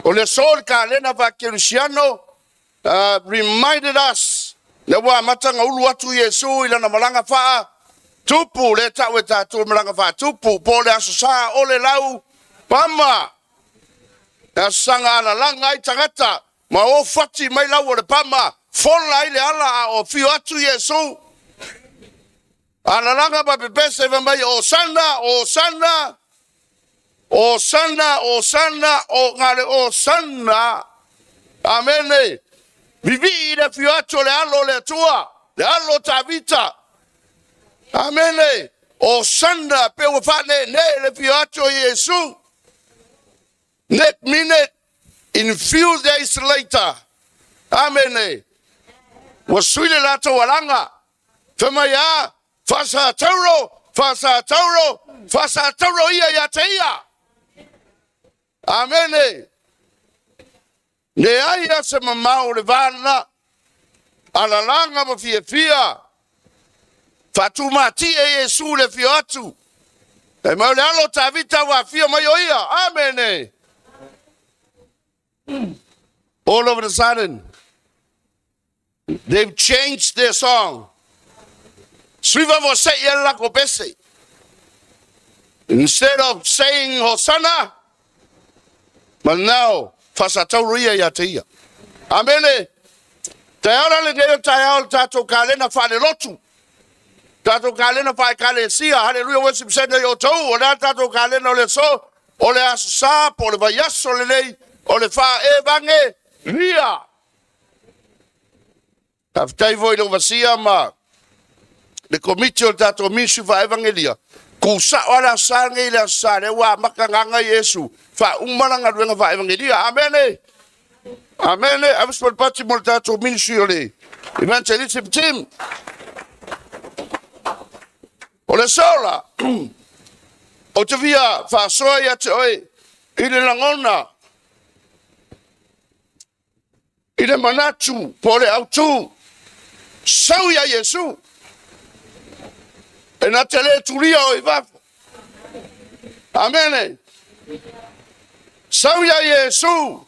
o le aso o le kalena faakerisiano, reminded us, lea ua amata ona ulu atu Iesu i lana malaga faa tupu, lea e tau e tatou malaga faatupu, po o le Aso Sa o le Lau Pama, le asosaga alalaga ai tagata, ma o fati mai lau o le pama, fola ai le ala a o afio atu Iesu. Alalaga ma pepese fai mai, Osana, Osana, Osana, Osana, o na le Osana. Amene. Vivii i le afio atu o le alo o le Atua, le alo o Tavita. Amene. Osana, pe ua faaneenee le afio atu o Iesu. Net minute, in few days later. Amene. Ua sui le latou alaga. Fai mai a, faasatauro, faasatauro, faasatauro ia ia te ia. Amene. Leai a se mamao o le va lena. Alalaga ma fiafia. Faatumatie Iesu le afio atu. Fai mai o le alo o Tavita ua afio mai o ia. Amene. All of a sudden, they've changed their song. Sui vavosei e le lako pese. Instead of saying Hosanna, but now, faasatauro ia ia te ia. Amene. Taeao la lenei o taeao le tatou kalena faalelotu. Tatou kalena faaekalesia. Hallelujah Worship Center i outou. O le a le tatou kalena o le aso? O le Aso Sa po o le vaiaso lenei o le faa-evangelia. Faafetai foi i le Overseer ma le komiti o le tatou ministry faa-evangelia. Kusao lava le Aso Sa lenei i le Aso Sa lea ua amata gaga Iesu faauma lana galuega faa-evangelia. Amene! Amene! Ave se palipati mo le tatou ministry o le evangelism team. O le aso la, ou te fia faasoa ia te oe i le lagona, i le manatu po o le autu, sau ia Iesu, e na te le tulia oe i fafo. Amene. Sau ia Iesu,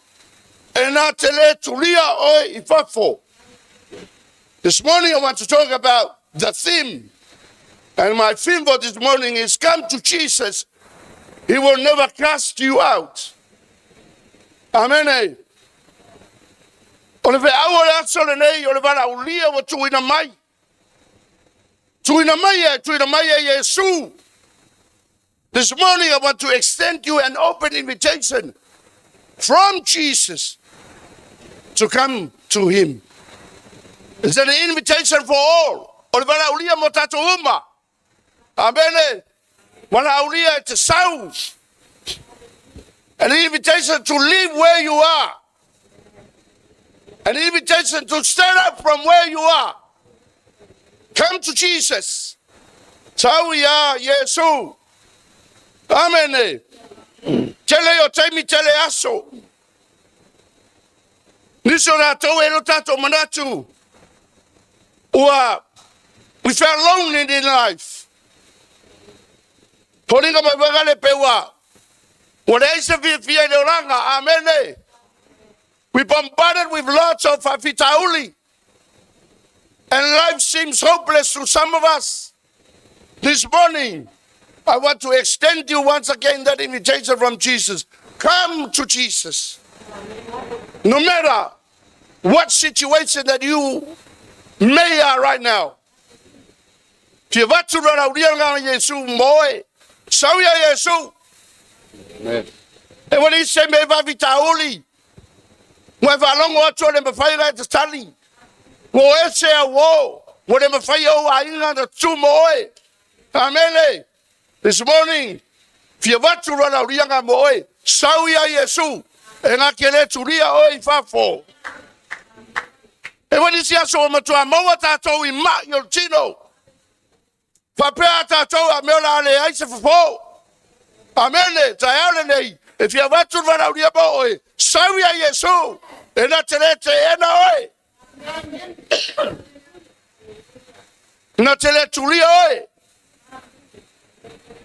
e na te le tulia oe i fafo. This morning I want to talk about the theme. And my theme for this morning is come to Jesus. He will never cast you out. Amene. O le feau o le aso lenei, o le valaaulia ua tuuina mai. Tuuina mai e, tuuina mai e Iesu. This morning I want to extend you an open invitation from Jesus to come to him. It's an invitation for all. O le valaaulia mo tatou uma. Amene. Valaaulia e te sau. An invitation to live where you are. An invitation to stand up from where you are. Come to Jesus. Sau ia Iesu. Amene. Tele o taimi tele aso. Nisi o tatou e lo tatou manatu. Ua we felt lonely in life. Foliga mai vaega le pe ua ua leai se fiafia i le olaga. Amene. We bombarded with lots of faafitauli. And life seems hopeless to some of us. This morning, I want to extend you once again that invitation from Jesus. Come to Jesus. No matter what situation that you may are right now. Fia avatu le laulia nga Iesu mo oe. Sau ia Iesu. E wale isi me faafitauli. Ua e faalogo atu o le mafai ona e tatali. Ua o ese au o. Ua le mafai ou aiga ona tutu mo oe. Amene. This morning, fia avatu le laulia nga mo oe. Sau ia Iesu. E na ke le tulia oe i fafo. E wale isi aso ua matua maua tatou i mai o le tino. Faapea a tatou a mea o le a leai se fofo. Amene, taeao lenei, e fia avatu le valaaulia mo oe, sau ia Iesu, e na te le teena oe. Na te le tulia oe.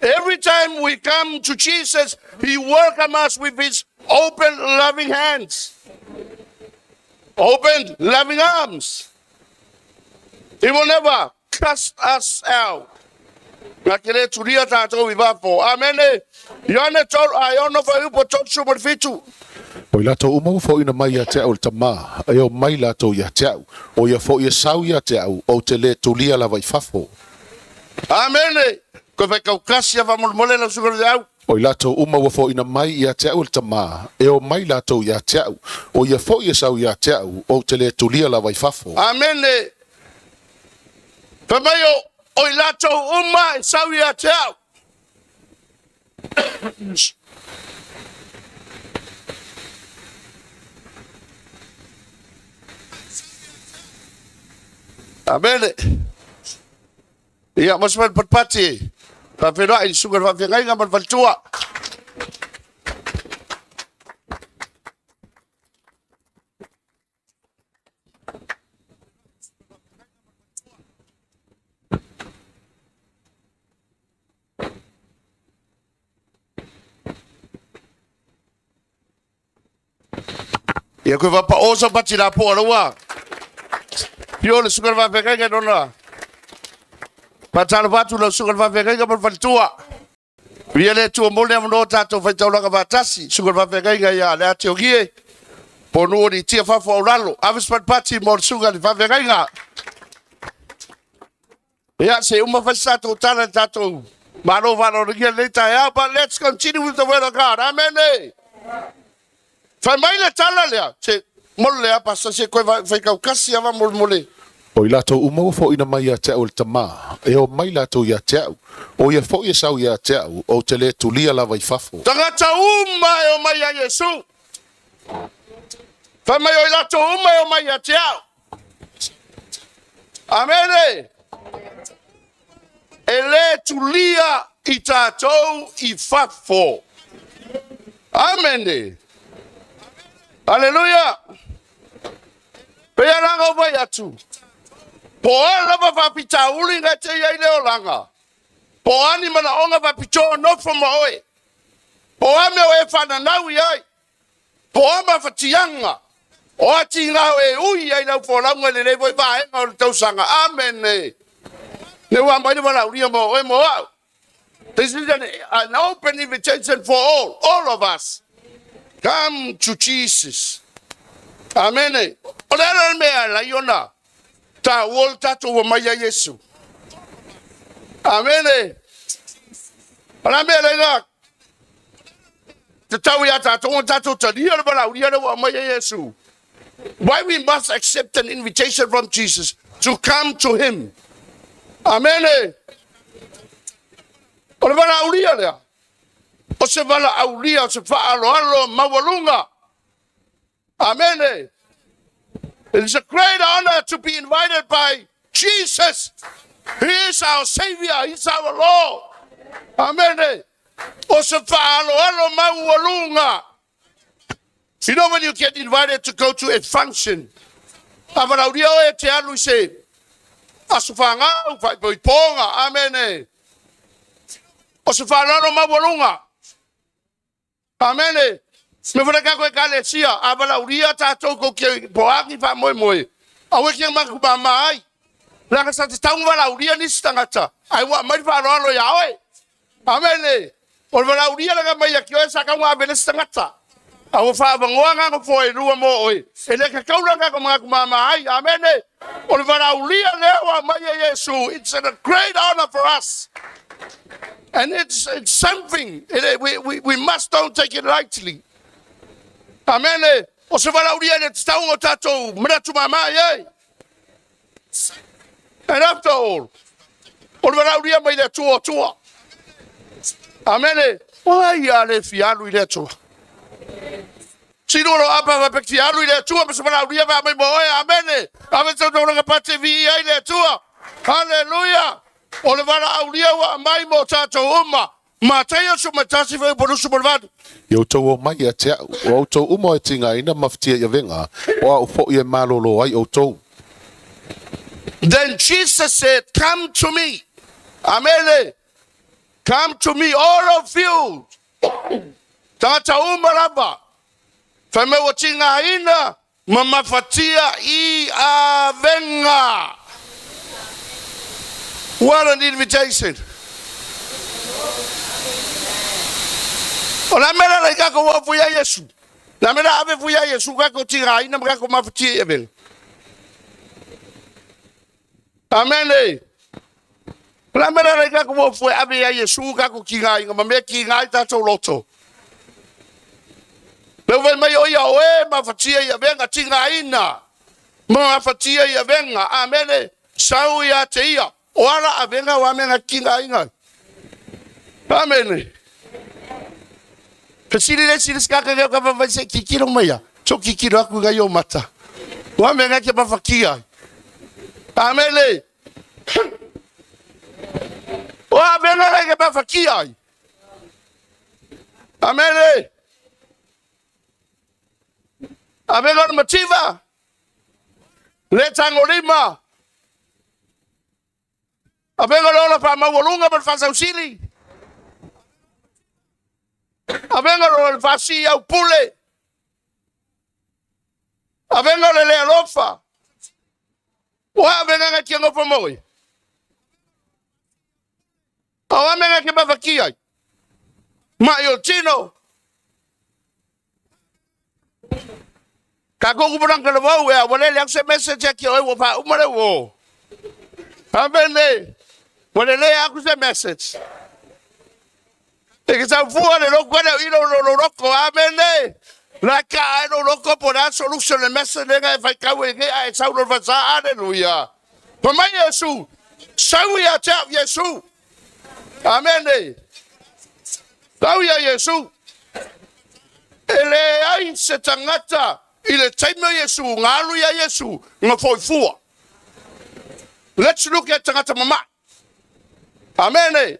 Every time we come to Jesus, He welcomes us with His open, loving hands. Open, loving arms. He will never cast us out. Na ke le tulia tatou i fafo. Amene. Ioane tolu, a iono fuaiupu 37. O i latou uma ua foʻina mai ia te au e le Tamā, e o mai latou ia te au, o ia foʻi e sau ia te au, ou te lē tulia lava i fafo. Amene. Koe faikaukasi a faamolemole lau susuga i le au. O i latou uma ua foʻina mai ia te au e le Tamā, e o mai latou ia te au, o ia foʻi e sau ia te au, ou te lē tulia lava i fafo. Amene. Fai mai o, o i latou uma e sau ia te au. Amene. Ia, mo se patipati e faafeiloai i le susuga i le faafeagaiga ma le faletua. Ia koe whapao sa pati la po aloa. Pio le suka le faafeagaiga nona. Faatalofa atu lau susuga i le faafeagaiga ma le faletua. Viia le Atua mo le avanoa o tatou faitaulaga faatasi. Susuga i le faafeagaiga ia Leati Ogie, po o Nuu o Nitia Fafo Aulalo. Ave se patipati mo le susuga i le faafeagaiga. Ia, se i uma fai se tatou tala i le tatou Malo faaaloalogia i lenei taeao, but let's continue with the word of God. Amene. Fai mai le tala lea, se mole lea, pastor, se koe faikaukasi lava molemole. O i latou uma ua foʻina mai ia te au e le Tamā, e o mai latou ia te au, o ia foʻi e sau ia te au, ou te lē tulia lava i fafo. Tagata uma e omai ia Iesu. Fai mai o i latou uma e omai ia te au. Amene. E lē tulia i tatou i fafo. Amene. Aleluia. Pei a laga o vai atu. Po o a lava faafitauli na e te i ai le olaga, po o a ni manaoga faapitoa nofo ma oe, po o a mea o e faananau i ai, po o a mafatiaga, o a tiga o e ui ai lau folauga i lenei foi vaega o le tausaga. Amene. Ne ua aumai le valaaulia mo oe mo au. This is an open invitation for all of us. Come to Jesus. Amene. O le ala le mea lai ona. Ta ua le tatou ua mai a Iesu. Amene. O la mea lai la. Te tau ia tātou o tātou talia le valaulia le ua mai a Iesu. Why we must accept an invitation from Jesus to come to him. Amene. O le valaulia lea. O se valaaulia, o se faaaloalo maualuga. Amene. It is a great honor to be invited by Jesus. He is our Savior. He is our Lord. Amene. O se faaaloalo maualuga. You know when you get invited to go to a function, a valaulia oe e te alu i se aso fagau, faaipoipoga. Amene. O se faaaloalo maualuga. Amene. Me whare kako e ekalesia, a valaulia tātou ko ke poaki wha moe moe. Aue kia maku ma mai. Laka sa te taunga valaulia nisi tangata. Ai wa mai whaaloalo ia oe. Amene. O le valaulia langa mai a ki oe sa kaunga avele si tangata. A ua whaavangoa ngā ko fo e rua mō oe. E le ka kaura ngā ko mga kumama ai. Amene. O le valaulia lea wa mai e Yesu. It's a great honor for us. And it's something, we must don't take it lightly. Amene. O se valaulia le te taunga o tātou manatu mamai ai. And after all, o le valaulia mai le Atua o tua. Amene. O ai a le fialu i le Atua. Sino lo apa va pe fialu i le Atua, ma se valaulia va mai mo oe. Amene. Ave te taunaga pate vi ai le Atua. Hallelujah. O le valaaulia ua mai mo tātou uma. Mataio 11 fuaiupu 28. Ia outou omai ia te a'u, o outou uma e tigaina ma mafatia i avega, o a'u fo'i e malōlō ai outou. Then Jesus said, Come to me. Amene. Come to me, all of you. Tagata uma lava. Fai mai ua tigaina ma mafatia i avega. What an invitation. O la mea la i kako ua fui a Iesu. La mea la ave fui a Iesu kako tigaina ma kako mafatia i avega. Amene. La mea la i kako ua fui ave a Iesu kako tigaina ma mea ki ngai tātou loto. Le vai mai o ia oe mafatia i avega tigaina. Ma mafatia i avega. Amene. Sau ia te ia. O ala avega o amenga ki ngai. Amene. Fesili le sili skaka ka ka vai se kikiro mai ia. So kikiro aku ngai o mata. O amenga ke mafakia. Amene. O avega ngai ke mafakia. Amene. Avega o mativa. Le tangolima. Avega le ola whaamaualunga ma le faasausili. Avega le faasi au pule. Avega le le alofa. O avega nga kia ngofa moi. O amenga ke mawhaki ai. Mai o tino. Ka koko paranga le wau e a wale le akse message a ki oi wa wha umare wo. Amene. Wale le aku se message. E ke sau fua le loko le ilo lo lo loko. Amene. La ka ai lo loko po la solution le message le ngai whai kau e ke ai sau lo whasa. Hallelujah. Pa mai Yesu. Sau ia te au Yesu. Amene. Sau ia Yesu. E le ai se tangata i le taimi o Iesu, ngalu ia Iesu, nga foifua. Let's look at tangata mama'i. Amene.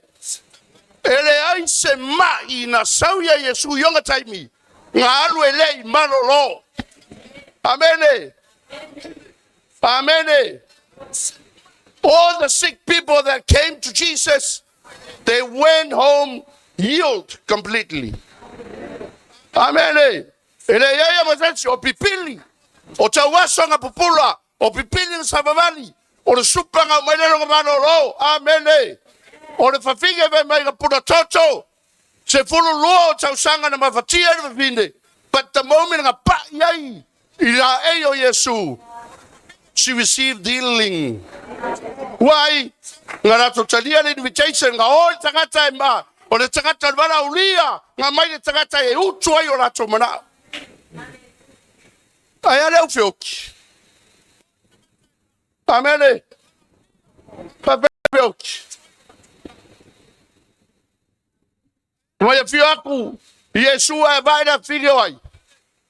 E le ai se ma'i na sau ia Iesu i ona taimi, ngalu e lei malolo. Amene. Amene. All the sick people that came to Jesus, they went home healed completely. Amene. E le ia ma tasi o pipili, o tauaso nga pupula, o pipili na savavali, o le supanga o mai lelo nga malolo. Amene. O le fafine fai mai na puna toto. 12 o tausaga na mafatia ai le fafine. But the moment na pa'i ai i laei o Iesu, she received healing. Why? Nga latou talia le invitation, nga o le tagata e ma, o le tagata o le valaaulia, nga mai le tagata e utu ai o latou manao. Ae a le au feoki. Amene. Faafeoki. Mai afio aku Iesu ae vae le afili o ai.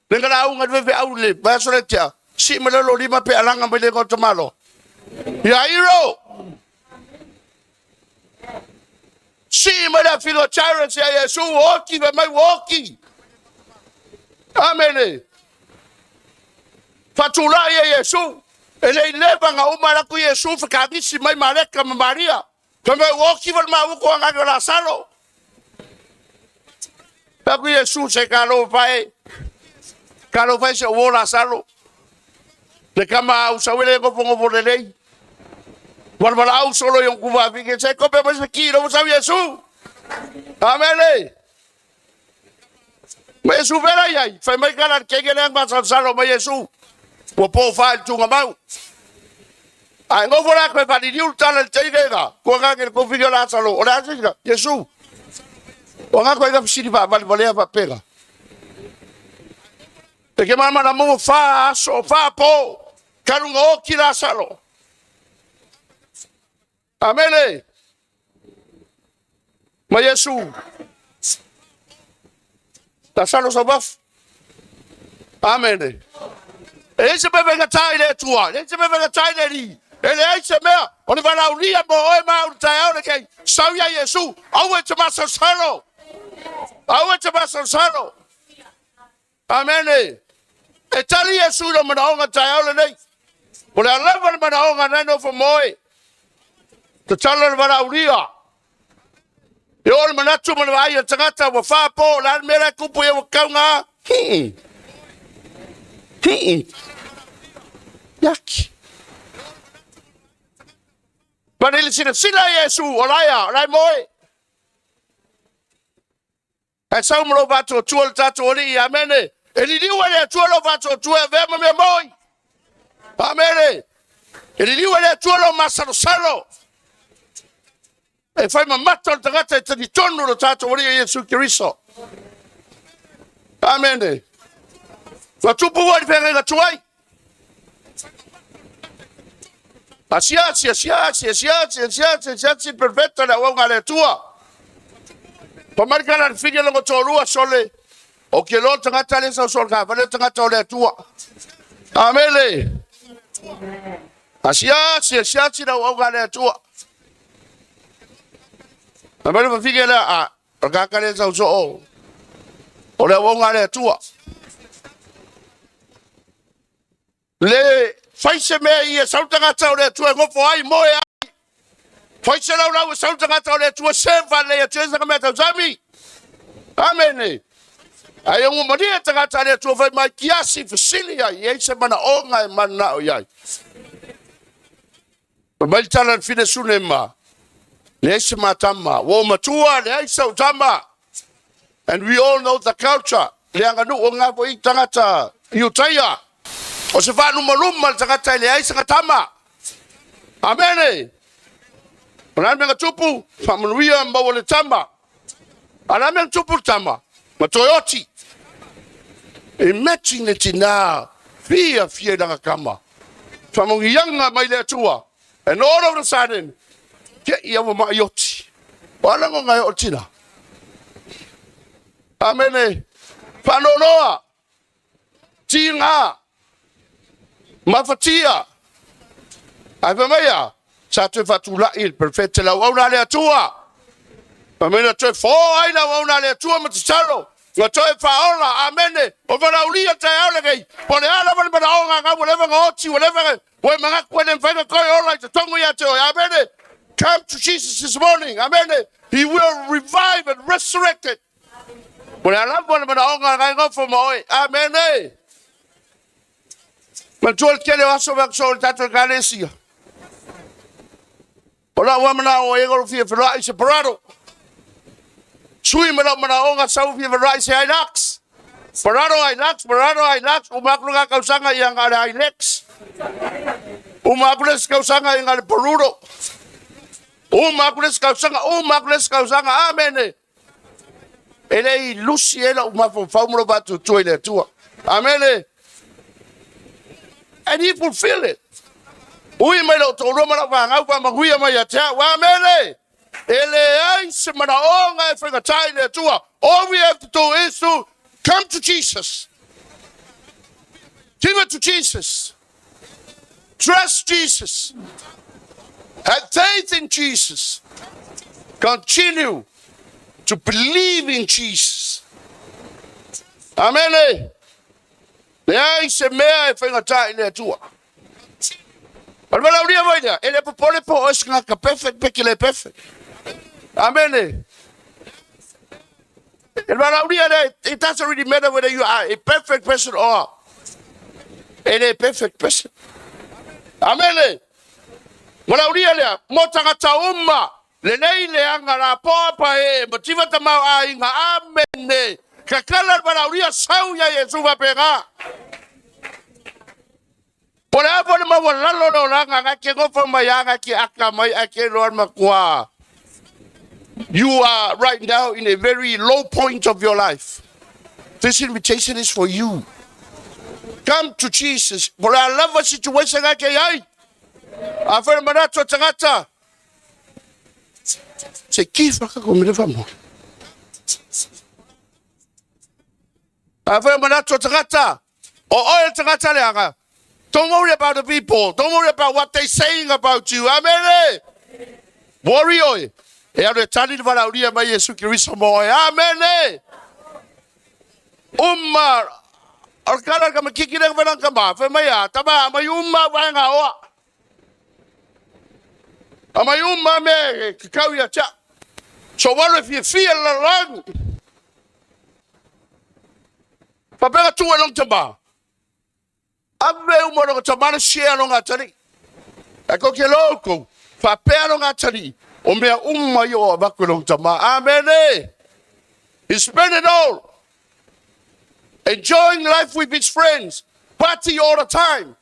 Le nga lauga le feau le vaiaso le tea. Sii ma le lo lima pe alaga mai le igoa o tamalo. Ia Iro! Sii mai le afili o Jairus ia Iesu, oti fai mai ua oti. Amene. Faatulai e Iesu. E le i leva na uma ala atu Iesu fekagisi mai Mareta ma Maria. Fai mai ua oti fale maua ko angani o Lasalo. Fai atu Iesu se kalo fae. Kalo fae se uo Lasalo. Le kama au sauele nofo nofo lelei. Walawalaau solo i onku vafike se kope mai se ki lo sau Iesu. Amene. Ma Iesu vela iai. Fai mai kala le kenge le ang salsalo mai Iesu. Ua po fa il tunga mau. Ai ngofo la koe whaliliu le tala le teirega. Kua ngake le kofili o Lasalo. O le asina, Iesu. O ngā koe nga fisili wha vale valea wha pega. E ke mana na mo wha aso, wha po. Karunga o ki Lasalo. Amene. Ma Iesu. Lasalo sa waf. Amene. E leai se mea faigata i le Atua, e leai se mea faigata i le Alii, e leai se mea o le valaaulia mo oe ma au i le taeao lenei. Sau ia Iesu, aua e te masalosalo. Aua e te masalosalo. Amene. E tali Iesu i lou manaoga i le taeao lenei. O le a lava le manaoga na e nofo ma oe. Tatalo le valaaulia. E oo le manatu ma le vaai a le tagata ua faapo, o le a le mea la e tupu ia ua tauga? Hii. Hii. Iaki. Pane i le silasila a Iesu, o laia, o lae moe. Ae sau ma lou faatuatua le tatou Alii, amene. E liliu e le Atua lou faatuatua e avea ma mea moi. Amene. E liliu e le Atua lou masalosalo. E fai mamata o le tagata e talitonu lo tatou Alii Iesu Keriso. Amene. Ua tupu foi le feagaiga tuai. Asiasi, asiasi, asiasi, asiasi, asiasi le perfeta le auauna a le Atua. Pa mai le kala le fili longo toalua sole. O ke loa le tagata le sau sol ka vale tagata o le Atua. Amene. Asiasi, asiasi le auauna a le Atua. Na mai le fafine lea, a, o le tagata le sau soo. O le auauna a le Atua. Le fai se mea ia sau tagata o le Atua e nofo ai, moe ai. Fai se laulau e sau tagata o le Atua se whalei atu e saka mea tausami. Amene. Ai o maria tagata le Atua fai mai kiasi fesili ai, e se mana onga e mana o iai. Ma mai le tala le fine sune ma. Leai se matama. Ua ou matua, leai sau tama. And we all know the culture. Le aganuu o ngā foi tagata i Utaia. O se whaalumaluma le tagata e leai sanga tama. Amene. O le a le mea na tupu, faamanuia maua le tama. A o le a le mea na tupu le tama, ma toe oti. Imagine le tinā fiafia i lana tama. Faamanuiaga mai le Atua. And all of a sudden, te i ua ma'i oti. O a lagona e oo i le tina? Amene. Faanoanoa. Tiga. Mafatia. Ae fai mai a, sa toe faatulai i le perofeta le auauna a le Atua. Fai mai na toe fo ai le auauna a le Atua ma tatalo. Na toe faaola, amene, o valaaulia taeao lenei. Po o le a lava le manaoga gau, ua leva ona oti, ua leva ua e manatu e le mafai ona toe ola i totonu ia te oe. Amene. Come to Jesus this morning. Amene. He will revive and resurrect it. Po o le a lava le manaoga ngai nofo ma oe. Amene. Manatua le tele o aso mea so le tatou ekalesia. O lau lava manao e ua fia feloai i se Prado. Sui ma lau manaoga sau fia feloai i se Hilux. Prado Hilux, Prado Hilux, uma atu lena tausaga ia na o le Hilex. Uma atu le isi tausaga ia na o le Perudo. Uma atu le isi tausaga, uma atu le isi tausaga. Amene. E le i lusi ai lou mafaufau ma lou faatuatua i le Atua. Amene. And he fulfill it. Ui mai lou toalua ma lau fanau faamanuia mai ia te au. Amene. E leai se manaoga e faigata i le Atua. All we have to do is to come to Jesus. Give it to Jesus. Trust Jesus. Have faith in Jesus. Continue to believe in Jesus. Amene. Leai se mea e faigata i le Atua. O le valaaulia foi lea, e le popole po o oe se tagata perfect pe te le perfect. Amene. E le valaaulia lea, it doesn't really matter whether you are a perfect person or e le perfect person. Amene. Valaaulia lea, mo tagata uma, lelei leaga lapoa paee mativa tamaoaiga. Amene. Tatala le valaaulia sau ia Iesu faapena. Po o le a foi le maualalo o le olaga, na e te nofo mai lava, na e te ata mai ae te iloa le matua. You are right now in a very low point of your life. This invitation is for you. Come to Jesus. Po o le a lava situation na e te i ai. Afai le manatu o tagata, se ki whakako me le whamua. Afai o manatu o tagata, o oe le tagata leaga. Don't worry about the people. Don't worry about what they saying about you. Amene. Worry oe. E alu e tali le valaaulia mai Iesu Keriso mo oe. Amene. Uma. O le kala ka makiki le wena ka ma. Fai mai a, tama, mai uma waenga oa. A mai uma me ke kau ia tia. So walu e fiafia le lalolagi. Faapea tuu e lona tama. Ave uma lona tama le share lona atalii. Ae kou te iloa outou, faapea lona atalii, o mea uma ia ua avatu e lona tama. Amene! He spent it all. Enjoying life with his friends, party all the time.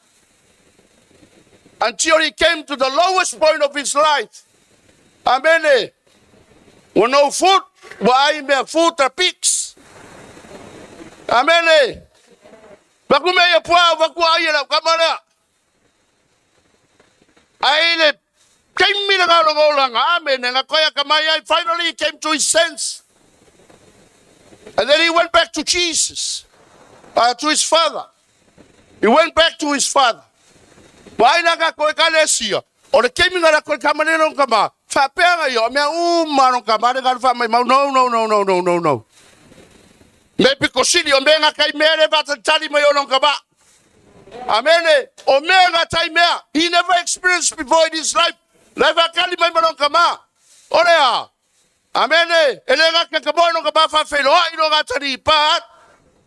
Until he came to the lowest point of his life. Amene! Ua no food, ua ai mea food a pigs. Amene! Vaku mea ia puaa, vaku ai e lau kama lea. Ai le taimi le ngalo olaga. Amene, nga koe aka mai ai. Finally he came to his sense. And then he went back to Jesus, to his father. He went back to his father. Wa ai la ka koe ekalesia, o le taimi nga la koe ka mane long kama, faapea nga ia, o mea uma long kama le galu mai mau, no, no, no, no, no, no, no. Me piko sili, o mea nga kai mea le whātalitali mai o long kama. Amene, o mea nga tai mea, he never experienced before in his life. Le whakali mai ma long kama. O lea, Amene, e le gata ka moe long kama whawheloai lo ngā tari i pā atu.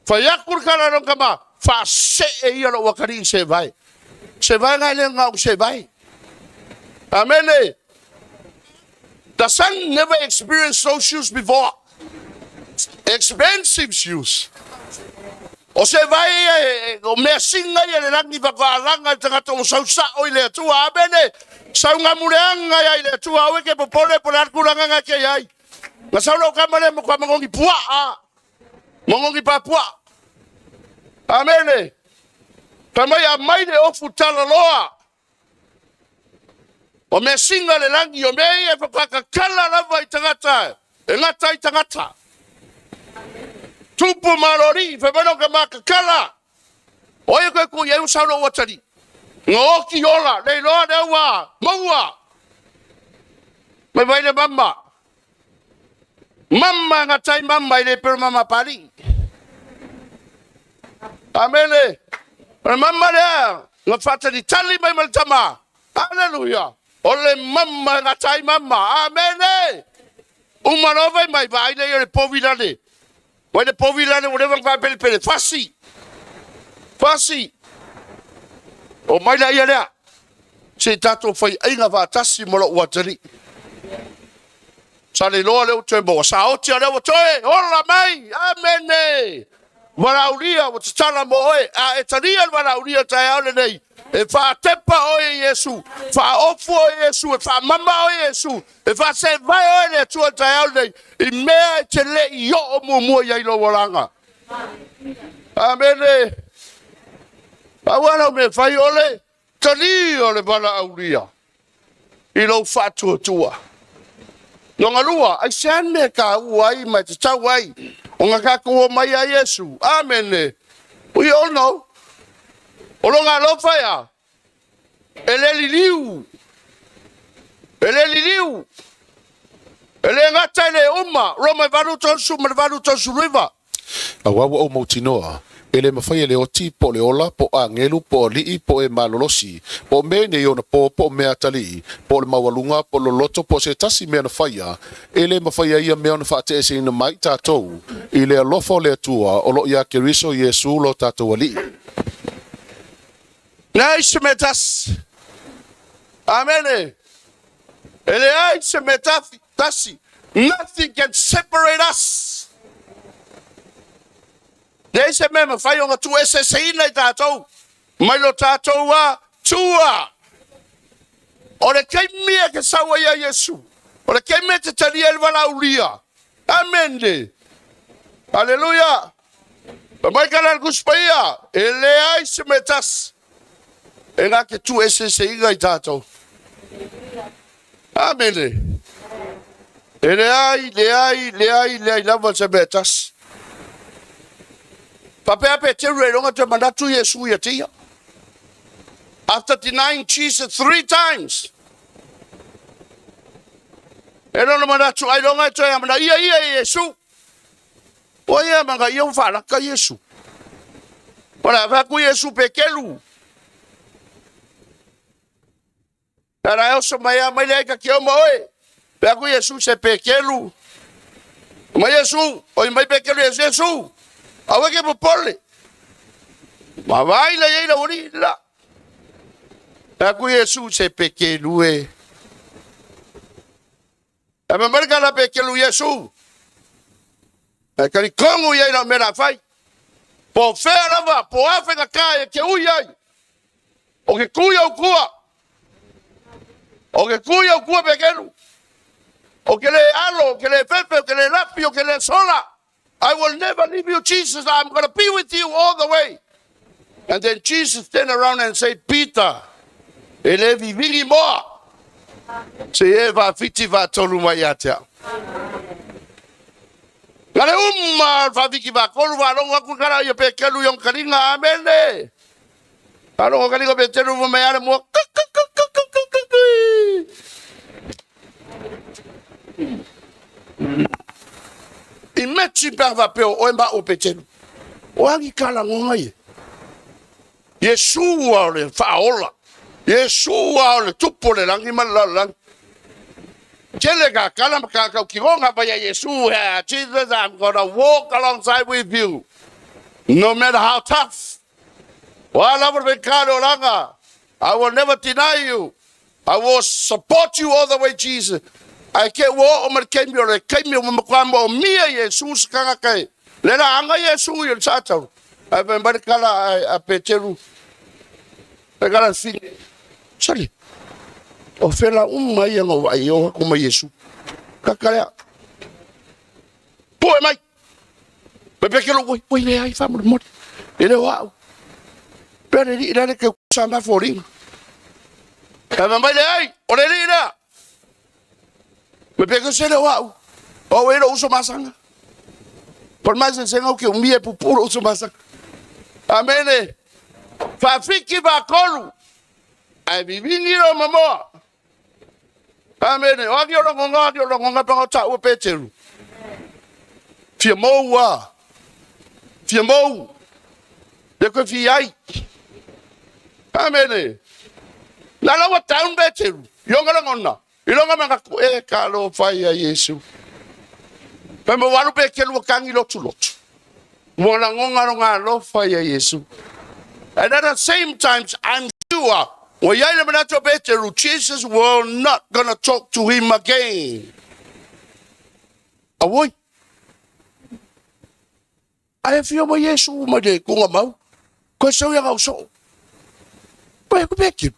Whai aku le kala long kama, whaasee ia lo wakari i se vai. Se vai ngai le ngau se vai. Amene. The son never experienced those shoes before. Expensive shoes. O se vai e, o mea singa ia le langi whakaalaga i tagata o sau sao i le Atua. Amene. Sau ngā mureanga ia i le Atua. Aue ke popole po le akuranga ngā ke ai. Nga sau lau kama le mo kwa mangongi puaa. Mangongi pa puaa. Amene. Pa mai a mai le ofu talaloa. O mea singa le langi, o mea ia e whakakakala lava i tagata, e ngata i tagata. Tupu malori, whemeno ka makakala. O ia koe ku i au saulo ua tari. Nga oki ola, nei loa le aua, maua. Mai vai le mama. Mama nga tai mama i le pero mama pali. Amene. O le mama lea, nga whātari tali mai ma le tama. Hallelujah. O le mama nga tai mama. Amene. Uma loa vai mai, vaai lea o le povi lale. Vai le povi lale, ua leva na faapelepele. Fasi. Fasi. O mai la ia lea. Se i tatou faiaiga faatasi ma lou atalii. Sa le iloa lea ua toe maua. Sa oti a lea ua toe ola mai. Amene. Valaaulia ua tatala mo oe. A e talia le valaaulia taeao lenei, e faatepa oe e Iesu, faaofu oe e Iesu, e faamama oe e Iesu, e faasevae oe le Atua i le taeao lenei, i mea e te le i oo muamua i ai lou olaga. Amene. Pau lava lau mea e fai o le talia o le valaaulia i lou faatuatua. Lona lua, aisea le mea e taua ai ma e tatau ai ona tatou omai ia Iesu? Amene. We all know. O lona alofa e a? E le liliu. E le liliu. E le gata e le uma. Roma 8, 38, 39. Aua ua ou mautinoa, e le mafai e le oti, po o le ola, po o agelu, po o alii, po o e malolosi, po o mea i nei ona po, po o mea atalii, po o le maualuga, po o le loloto, po o se tasi mea na faia, e le mafai e ia mea ona faateeseina mai tatou i le alofa o le Atua o lo o iā Keriso Iesu lo tatou Alii. Leai se mea tasi. Amene. E leai se mea tasi. Nothing can separate us. Leai se mea e mafai ona tuueseeseina i tatou mai lo tatou Atua. O le taimi e te sau ai ia Iesu, o le taimi e te talia ai le valaaulia. Amene. Aleluia. Fai mai ka le Tusi Paia, e leai se mea tasi e na te tuueseeseina i tatou. Amene. E leai, leai, leai, leai lava se mea tasi. Faapea Peteru e iloga toe manatu Iesu ia te ia. After denying Jesus three times, e lona manatu ailoga e toe amanaia ia e Iesu. Ua ia manaia ua faalaka Iesu. O le a fai atu Iesu Peteru. Pe a e oso mai a mai le ai ka ke oma oe. Pe aku Iesu se Peteru. Mai Iesu, oi mai Peteru Iesu, Iesu. Aua ke popole. Ma vai la iai la ori la. Pe aku Iesu se Peteru e. E ma mai ka la Peteru Iesu. E kari kongu iai la mea la fai. Po fea lava, po a whenga ka e ke ui ai. O ke kui au kua. O ke kui au kua Peteru. O ke le alo, o ke le fefe, o ke le lapi, o ke le sola. I will never leave you, Jesus. I'm going to be with you all the way. And then Jesus turned around and said, Peter, e le vivigi moa. Se e faafiti faatolu mai ia te au. Na le uma faafiki faatolu faalogo atu kala ia Peteru i ona taliga. Amene. Faalogo taliga Peteru ma mai ale moa. Imagine pe a faapea o oe ma au o Peteru. O agi kalagoga ia. Iesu o le faaola. Iesu o le tupu o le lagi ma le lalolagi. Tele ka kala ma ka kau kigonga pa ia Iesu. Jesus, I'm gonna walk alongside with you. No matter how tough. Wa lava le ka le olaga. I will never deny you. I will support you all the way, Jesus. Ae ke ua oo mai le taimi o le taimi ua matua moomia Iesu se tagata e le la aga Iesu i le sa tau. Ae fai mai le tala a Peteru, le tala a Fine, sali, o fela uma ia na ou vaai o atu ma Iesu. Kaka lea. Pue mai. Mai Peteru, oi, oi leai faamolemole. E le o au. Pea le alii la le tau sa ma foliga. Ae fai mai leai, o le alii lea. Mai Peteru, se le o au. O au e lou uso masaga. Po o le masesega ou te umia e puupuu lou uso masaga. Amene. Faafiki faatolu. Ae vivigi lou mamoa. Amene. O agi o lagoga, agi o lagoga pe o taua Peteru. Fia mou a. Fia mou. Le koe fia ai. Amene. Na laua down Peteru. I onga lagona. I longa manatu e ka alofa ia Iesu. Pe mo walu Peteru ua tagi lotu lotu. Ua lagoga longa alofa ia Iesu. And at the same time, I'm sure Ua i ai le manatu o Peteru, Jesus will not gonna talk to him again. Auoi. Ae afio mai Iesu mai le kuga mau, koe sau ia gau soo. Koe ku Peteru.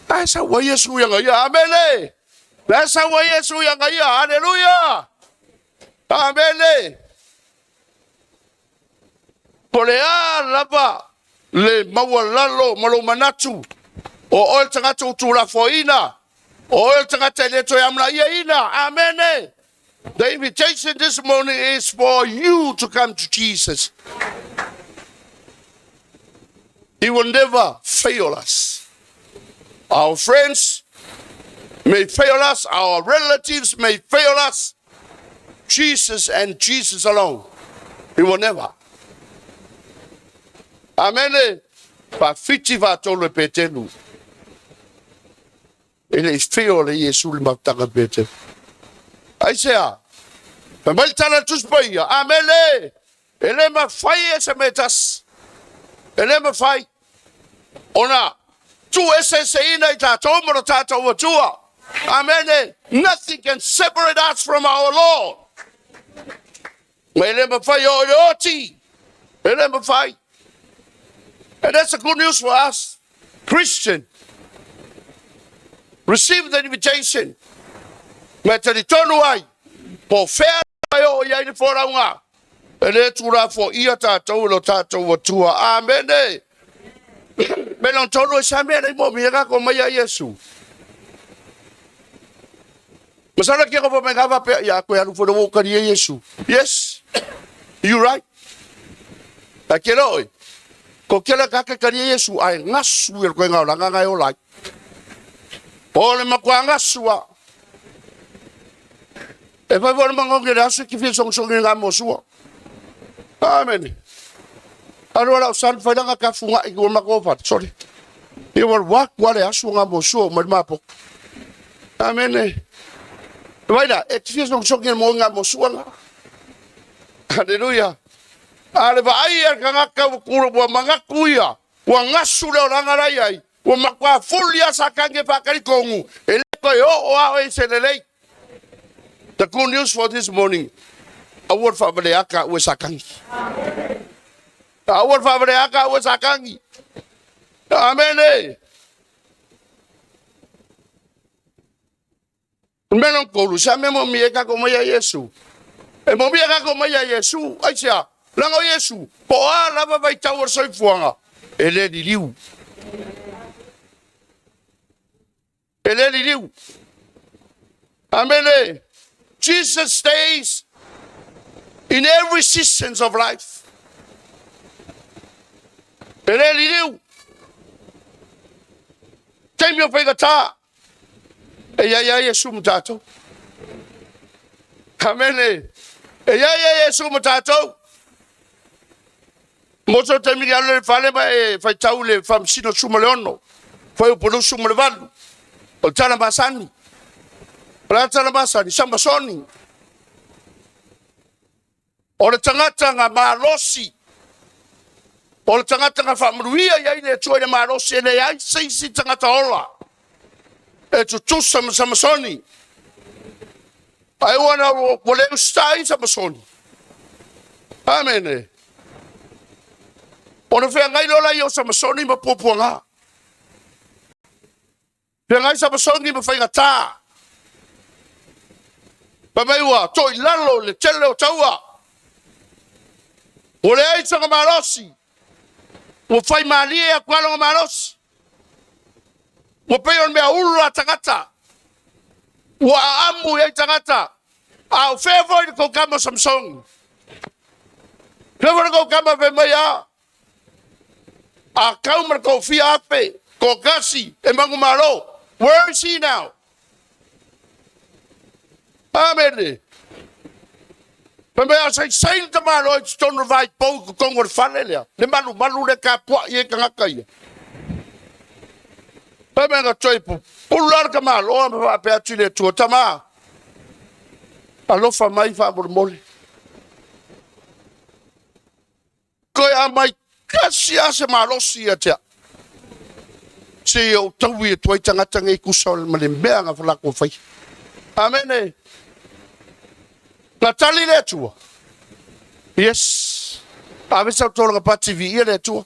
Ae sau ai Iesu ia ia. Amene. Ae sau ai Iesu ia ia. Haleluya. Amene. Po le a lava le maualalo ma lou manatu o oe le tagata ua tuulafoaiina, o oe le tagata e le toe amanaiaina. Amene. The invitation this morning is for you to come to Jesus. He will never fail us. Our friends may fail us, our relatives may fail us. Jesus and Jesus alone. He will never. Amene. Faafiti faatolu e Petelu. E le i feo le Iesu le mafutaga Petelu. Aisea? Fai mai le tala a le Tusi Paia. Amene. E le mafai e se mea e tasi. E le mafai ona tuueseeseina i tatou ma lo tatou Atua. Amene. Nothing can separate us from our Lord. Ma e le mafai o le oti. E le mafai. And that's the good news for us, Christian. Receive the invitation. Ma e talitonu ai, po o fea e oo i ai le folauga, e le tulafoia tatou e lo tatou Atua. Amene. Me lona tolu e sa mea nei mo mea ka mai a Iesu. Masalo ke ko mai ngava pe ia koe alu fo wo kari Iesu. Yes. You right. A ke lo ko ke la ka ke kari Iesu ai ngasu e koe ngau langa ngai o lai. O le makua ngasu a. E fai fo le mangonge le aso ki fia song song ngā mo sua. Amen. Alo la san fai langa ka funga i ko mako fat. Sorry. I wa wa kwa le aso ngā mo sua mai mapo. Amen. Vai la, e te fia song song mo ngā mo sua nga. Hallelujah. A le vaai a kangaka ua kura ua mangaku ia. Ua ngasu le oranga lai ai. Ua makua fuli a sa kange whakari kongu. E le koe o o ao e se lelei. The good news for this morning. Aua le faavaleaka ua sakangi. Aua le faavaleaka ua sakangi. Amene. Mea lona tolu, sa mea momia e kako mai a Iesu. E momia kako mai a Iesu, aisea, leaga o Iesu, po o a lava vaitau o le soifuaga, e le liliu. E le liliu. Amene. Jesus stays in every seasons of life. E le liliu. Taimi o faigata. E iai ai Iesu ma tatou. Amene. E iai ai Iesu ma tatou. Mo so taimi ki alu le fale ma e faitau le Faamasino 16, fuaiupu 28. O le tala masani. O le tala masani, Samasoni. O le tagata na malosi. O le tagata na faamanuia i ai le Atua i le malosi e leai se isi tagata ola e tutusa ma Samasoni. Ae ua na ua le usitai Samasoni. Amene. Ona feagai loa laia o Samasoni ma puapuaga. Feagai Samasoni ma faigata. Fai mai ua toilalo le tele o taua. Ua leai sona malosi. Ua fai malie atu lava lona malosi. Ua pei o le mea ulu a tagata. Ua aamu i ai tagata. A o fea foi le tou tama o Samasoni? Fea foi le tou tama fai mai a? A kau ma le toafia afe, toatasi e manumalo. Where is he now? Amene. Fai mai a saisai le tamaloa i totonu o le vaipou i totonu o le fale lea, le malumalu lea e tapuai ai tagata ia. Fai mai na toe pupulu la le tamaloa ma faapea atu i le Atua, Tama, alofa mai faamolemole. Toe aumai tasi lava se malosi ia te au. Seia ou taui atu ai tagata nei tusa ma le mea na latou faia. Amene. Na tali le Atua. Yes. Ave sau tolaga pati viia le Atua.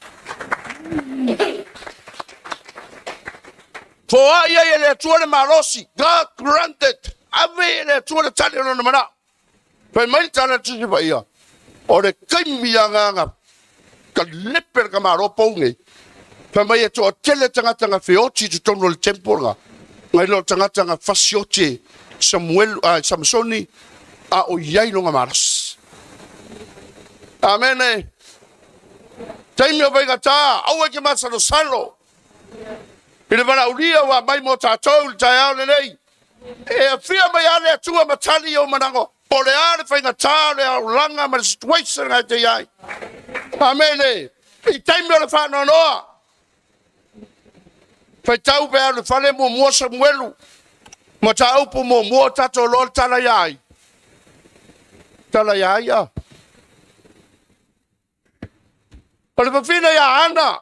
Foai ai e le Atua le malosi. God granted. Ave e le Atua le tali o lona manao. Fai mai le tala a le Tusi Paia, o le taimi agaga ka lepe le tamaloa pou nei. Fai mai e toatele tagata na feoti i totonu o le temple na, nai lo tagata na fasioti e Samuel, Samasoni, a o i ai lona malosi. Amene. Taimi o faigata, aua e te masalosalo i le valaaulia ua aumai mo tatou i le taeao lenei. E afia mai lava le Atua ma tali i ou manago, po o le a le faigata o le olaga ma le situation na e te i ai. Amene. I taimi o le faanoanoa, faitau pe a le fale muamua Samuelu, mataupu muamua o tatou loa le tala ia ai. Tala ia ai a. O le fafine ia Ana,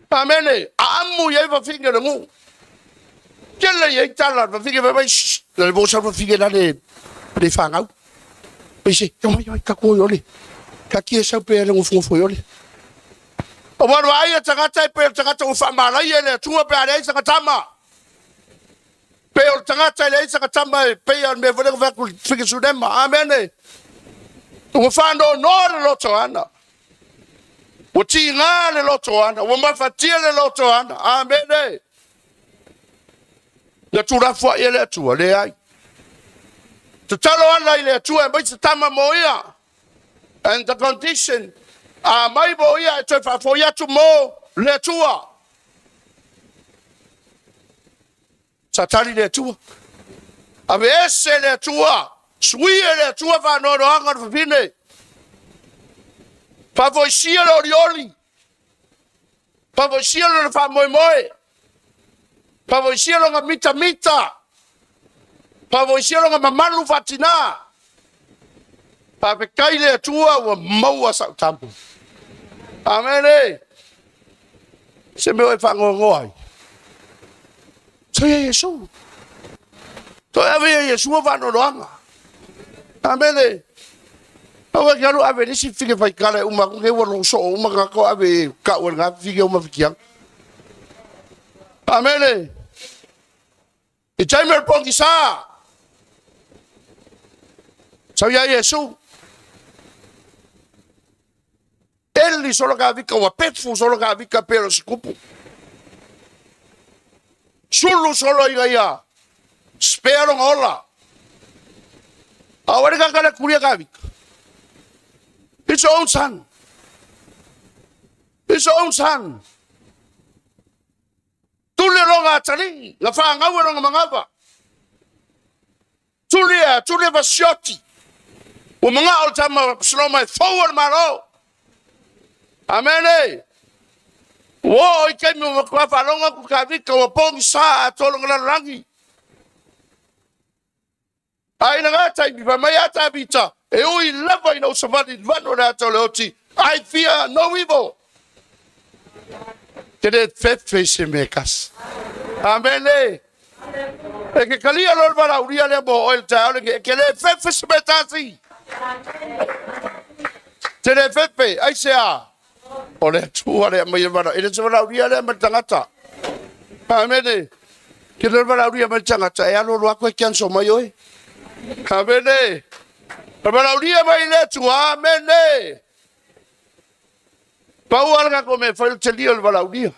Amene, aamu i ai fafine o le nuu. Tele i ai tala le fafine fai mai, shh, le mo sa fafine la le le fanau. Pei se, yo mai mai ka ko yole. Ka kia sau pe le ngofo ngofo yole. O waru ai e tagata e pe o tagata ua faamalaia e le Atua pe a leai sana tama. Pe o le tagata e leai sana tama e pei a le mea foi lea na fai atu i le fika Sunema. Amene. Ua faanoanoa le loto ana. Ua tiga le loto ana. Ua mafatia le loto ana. Amene. Na tulafoai e le Atua, leai. Tatalo ana i le Atua e aumai se tama mo ia. And the condition, a mai mo ia e toe faafoi atu mo le Atua. Sa tali le Atua. Aveese le Atua. Suia le Atua faanoanoaga o le fafine. Faafoisia le olioli. Faafoisia lona faamoemoe. Faafoisia lona mitamita. Faafoisia lona mamalu faatinā. Faafetai le Atua ua maua sau tama. Amene. Se mea e faanoanoa ai. Toe ia Iesu. Toe ave ia Iesu o faanoanoaga. Amene. Aua ke alu ave le isi fike faikala e uma atu nei ua losoo uma tagata o ave e kau e lena fike uma fikianga. Amene. I taimi o le pogisa, sau ia Iesu. Eli solo ka vika ua pefu solo ka vika pe o se kupu. Sulu solo ina ia spare longa ola. A wale ka kala kuria ka vika. His own son. His own son. Tuli longa atali, na whaangau e longa mangawa. Tuli e, tuli e vasioti. Ua manga o le tama o Absaloma e fou o le malo. Amene. Ua oo i taimi ua matua faalogo atu Tavita ua pogisa atoa lona lalolagi. A ina na taimi, fai mai a Tavita, e ui lava ina ou savali i le vanu o le ata o le oti, I fear no evil. Te le fefe i se mea e tasi. Amene. E ke kalia loa le valaaulia lea mo oe le taeao lenei, e ke le fefe se mea e tasi. Te le fefe, aisea? O le Atua lea mai e vala, e le se valaaulia lea mai le tagata. Amene. Ke le valaaulia mai le tagata, e alu alu atu e cancel mai oe. Amene. O le valaaulia mai le Atua, amene. Pau lava le tatou mea e fai o le talia o le valaaulia.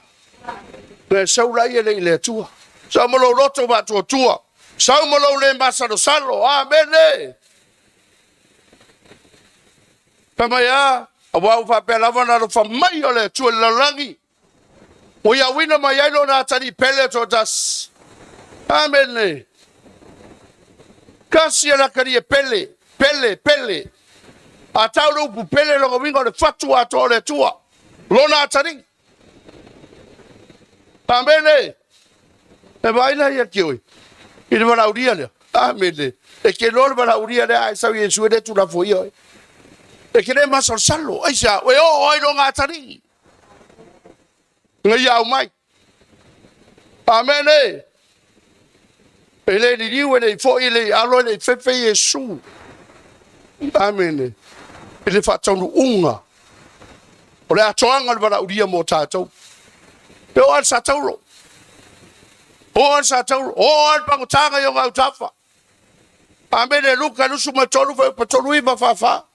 E sau la ia le i le Atua. Sau ma lou loto faatuatua. Sau ma lou le masalosalo. Amene. Fai mai a, aua ua faapea lava ona alofa mai o le Atua i le lalolagi, ua ia auina mai ai lona atalii pele toatasi. Amene. Tasi e le atalii e pele, pele, pele. A tau le upu pele lona uiga o le fatu atoa o le Atua, lona atalii. Amene. E vaai la ia te oe i le valaaulia lea. Amene. E te iloa le valaaulia lea a e sau Iesu e le tulafoia oe. E te le masalosalo. Aisea? E oo ai lona atalii. Na ia aumai. Amene. E le liliu, e le i foi, e le i alo, e le i fefe Iesu. Amene. I le faataunuuga o le atoaga o le valaaulia mo tatou. E oo lava i le sa taulo, oo lava i le sa taulo, oo lava i le pagota i ona autafa. Amene. Luka 23 fuaiupu 39 44.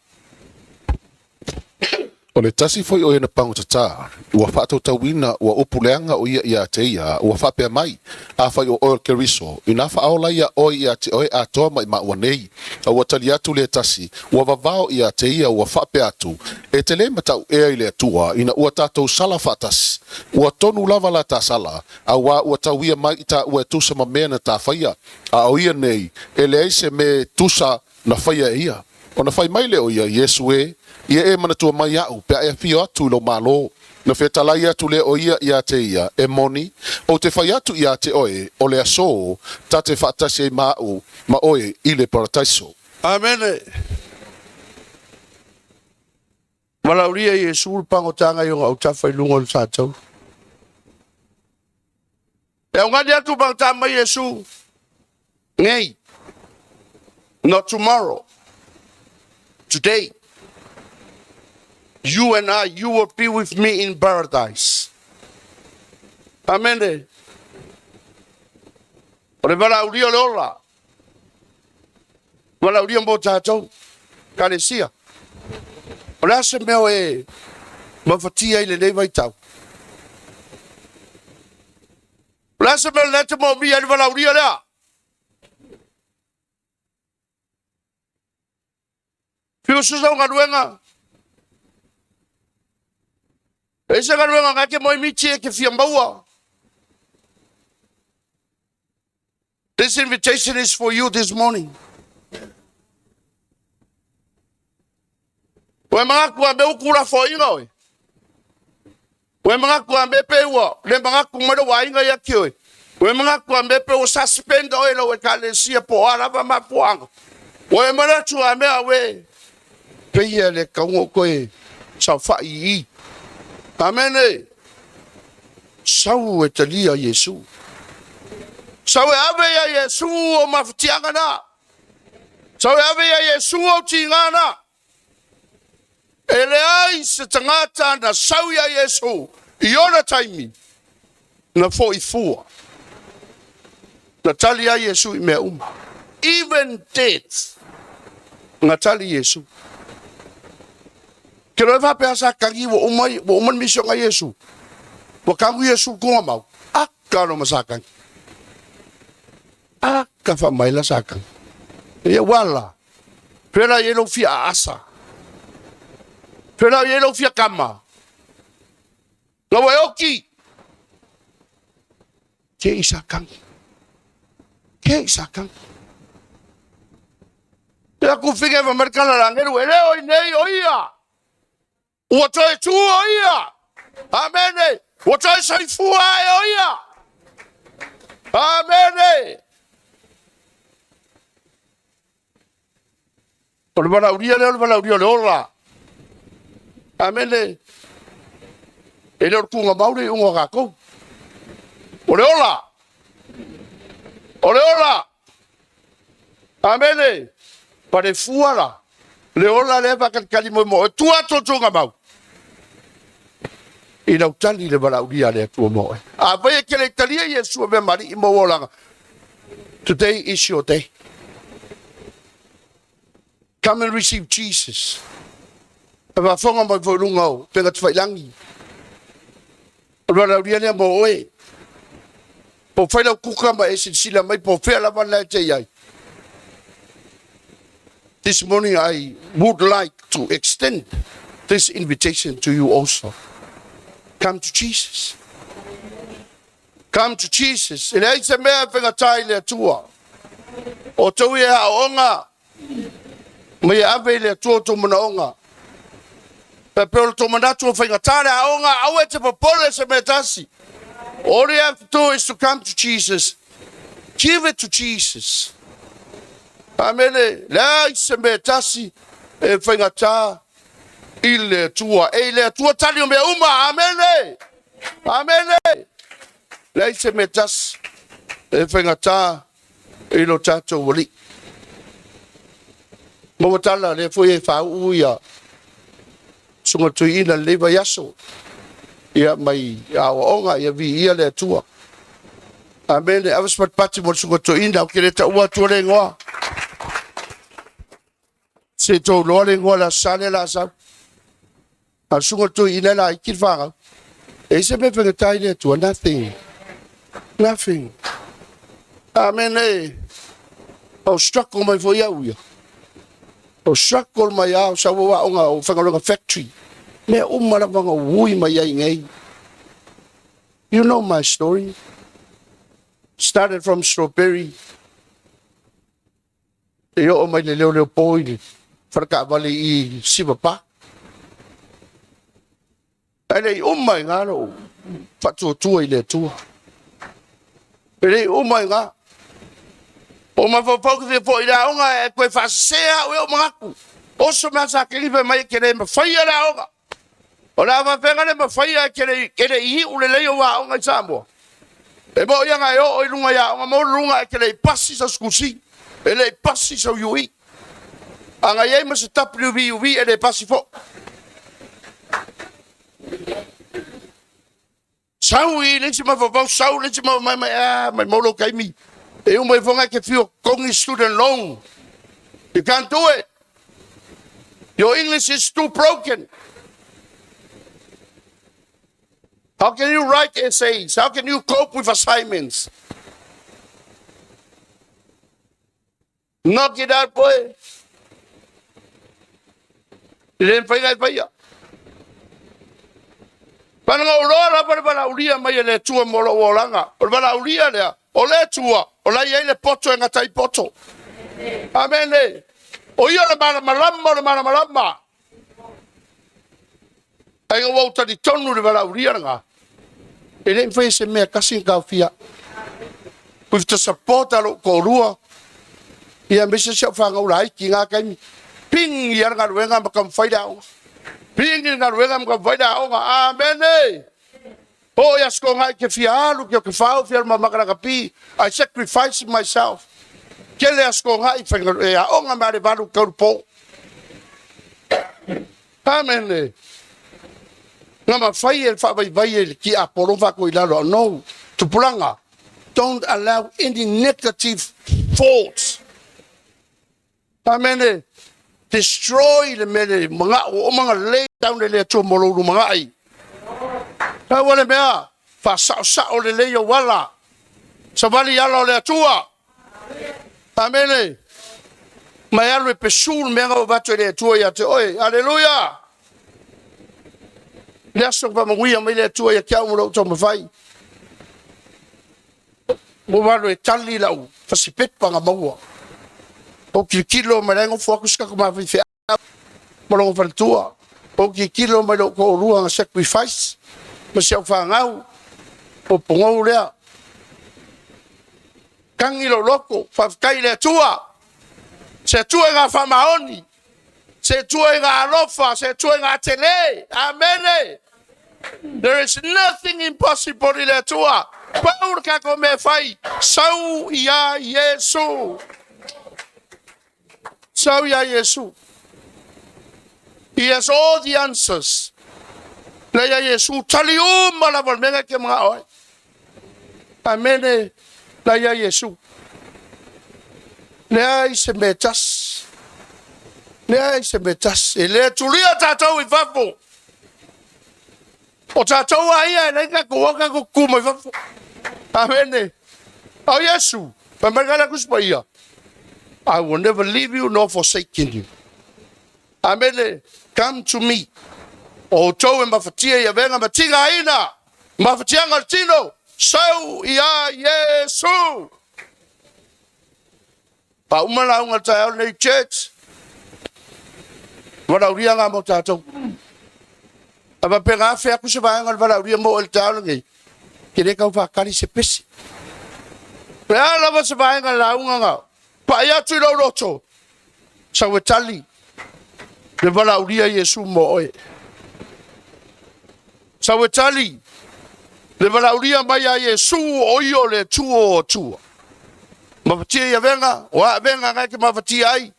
O le tasi foi o e na pagotatā, ua fa'atautauina ua upu leaga o ia iā te ia, ua fa'apea mai, Afai o oe o le Keriso, inā fa'aola ia oe iā te oe atoa ma i ma'ua nei. A ua tali atu lea tasi, ua vavao iā te ia ua fa'apea atu, E te lē mata'u ea i le Atua, ina ua tatou sala fa'atasi? Ua tonu lava la tā sala, auā ua tauia mai i tāua e tusa ma mea na tā faia, a o ia nei, e leai se me tusa na faia e ia. Ona fai mai lea o ia, Iesu e, ia e manatua mai iaʻu, pe a e afio atu i lou Malo. Na fetalai atu lea o ia iā te ia, E moni, ou te fai atu iā te oe, o le asō, ta te faatasi ai ma aʻu ma oe i le Parataiso. Amene. Valaaulia Iesu le pagotaga i ona autafa i luga o le sa taula. E augani atu pagota mai Iesu, nei, not tomorrow, today. You and I, you will be with me in paradise. Amene. O le valaaulia o le ola. Valaaulia mo tatou. Kalesia. O le a se mea o e mafatia i lenei vaitau? O le a se mea lena e te moomia ai le valaaulia lea? Fiu susa o galuega. E se galuega nga ke moemiti e ke fia maua. This invitation is for you this morning. Ua e manatu a me uku lafoaiga oe. Ua e manatu a me pe ua le manatu mai lou aiga ia te oe. Ua e manatu a me pe ua suspend oe i lau ekalesia po o a lava mafuaaga. Ua e manatu a mea ue peia le tauga o toe saofai i i. Amene. Sau e talia Iesu. Sau e ave ia Iesu o mafatiaga na. Sau e ave ia Iesu o tiga na. E leai se tagata na sau iā Iesu i ona taimi na fo'i fua. Na tali ai Iesu i mea uma. Even death. Na tali Iesu. Ke loe faapea sa kagi ua uma, ua uma le misiona a Iesu. Ua kagu Iesu i kuga mau. Aka lo ma sa kagi. Aka faamaila sa kagi. Ia ua la. Pela i ai lou fia aasa. Pela i ai lou fia kama. Na ua e oki. Ke i sa kagi. Ke i sa kagi. Te aku finge fa mai kala la ngelu e le oi nei o ia. Ua toe tū o ia. Amene. Ua toe soifua ai o ia. Amene. O le valaaulia lea o le valaaulia o le ola. Amene. E le o le tuugamau le iuga o tatou. O le ola. O le ola. Amene. Pale fua la. Le ola lea faakalikali mo mo. E tua atu o tuugamau. I lau tali le valaaulia a le Atua mo oe. Afai e te le i talia Iesu e mea ma alii mo olaga. Today is your day. Come and receive Jesus. E faafofoga mai foi i luga o upega tafailangi. O le valaaulia lea mo oe. Po o fai lau kuka ma e silasila mai po o fea lava lena e te i ai. This morning I would like to extend this invitation to you also. Come to Jesus. Come to Jesus. E leai se mea e faigata i le Atua. O tou ia e aooga, ma ia ave i le Atua o tou manaoga. Pe pei o le tou manatu o faigata le aoga, aua e te popole se mea tasi. All you have to do is to come to Jesus. Give it to Jesus. Amene, leai se mea tasi e faigata i le Atua. E i le Atua tali o mea uma. Amene. Amene. Leai se mea tasi e faigata i lo tatou Alii. Maua tala lea foi e faauu ia Susuga Tuiina lenei vaiaso ia mai aoaoga ia viia le Atua. Amene. Ave se patipati mo le Susuga Tuiina, ou te le taua atua le igoa. Se i tou iloa le igoa o le Aso Sa lea o le a sau. A o le Susuga Tuiina e laiti le fanau. E i ai se mea e faigata ai le Atua? Nothing. Nothing. Amene. O struggle mai foi au ia. O struggle mai lava o sau au aoga o faigaluega factory. Mea uma lava na ui mai ai nei. You know my story. Started from Strawberry. E oo mai le leo leo po i le faletaavale i Siva Park. Ae le i uma i gā lou faatuatua i le Atua. E le i uma i gā. O mafaufau ke fia foi i le aoga e toe faasese au e ou manatu. Oso mea sa kelifa mai e ke le mafaia le aoga. O le a faafega le mafaia e ke le i iu lelei o aoga i Samoa. E mo ia ngai o i lunga i aoga mo lunga e ke le i pasi sa skusi. E le i pasi sa UE. A ngai ai ma se WVUV e le pasi fo. Sau i le isi mafaufau, sau le isi mai mai a mai mo lo kaimi. E uma i fonga ke fio kongi student loan. You can't do it. Your English is too broken. How can you write essays? How can you cope with assignments? Knock it out, boy. E le mawhai ngai whaia. Pana o roa lava le valaulia mai e le Atua mo lou olaga. O le valaulia lea, o le Atua, o la i ai le poto e gatai poto. Amene. O ia le malamalama o le malamalama. Ai ngā wau tali tonu le valaulia nga. E le mawhai se mea kasi ngā fia. With the support a lou toalua, ia me se sia'u fanau laiti i na taimi, pigi lava le galuega ma taumafai le aoga, pigi le galuega ma taumafai le aoga. Amene. Oo i Aso Toonai ke fia alu ke o ke fao fia alu ma maka lakapi, I sacrifice myself. Tele Aso Toonai e aoga mai le 8 tau le po. Amene. Na mafai e le faavaivai e le tiapolo faatoa i lalo. No, tupulaga, don't allow any negative thoughts. Amene. Destroy le mea le magao o manga lei tau le Atua mo lou lumanai. Tau le mea, faasaosao lelei o ala. Savali ala o le Atua. Amene. Mai alu e pesu le mea nga o vato e le Atua ia te oe. Aleluia. Le aso whamanuia mai le Atua ia kia au mo lou taumafai. Mo walo e tali lau fasipepa nga maua. O kilokilo mai lai ngofo aku sika kuma whai whea mo longo faletua. O kilokilo mai lou toalua nga sacrifice ma si au whangau o pongou lea. Kangi lo loko, whawhikai le Atua. Se Atua i ngā whamaoni. Se Atua i ngā alofa. Se Atua i ngā tele. Amene. There is nothing impossible i le Atua. Pau le kako mea whai. Sau ia Iesu. Sau ia Iesu. He has all the answers. Le ia Iesu. Tali uma lava le mea ke mga oi. Amene. La ia Iesu. Leai se mea tasi. Leai se mea tasi. E le tulia tātou i fafo. O tātou a ia e lei kako o kako ku mai fafo. Amene. O Iesu. Pa mai kala kuspa ia. I will never leave you nor forsaken you. Amene. Come to me. O tou e mafatia ia venga matinga aina. Mafatianga o le tino. Sau ia Iesu. Pa uma la unga taeao nei church. Valaulia ngā mo tātou. A pa penga afe aku se vaenga le valaulia mo el taeao nei. Ke le kau whakari se pesi. Pe a lava se vaenga la unga ngā. Pa i atu i lau roto. Sau e tali. Le valaulia Iesu mo oe. Sau e tali. Le valaaulia mai a Iesu o ia o le Atua o Atua. Mafatia i avega, o a avega na e te mafatia ai,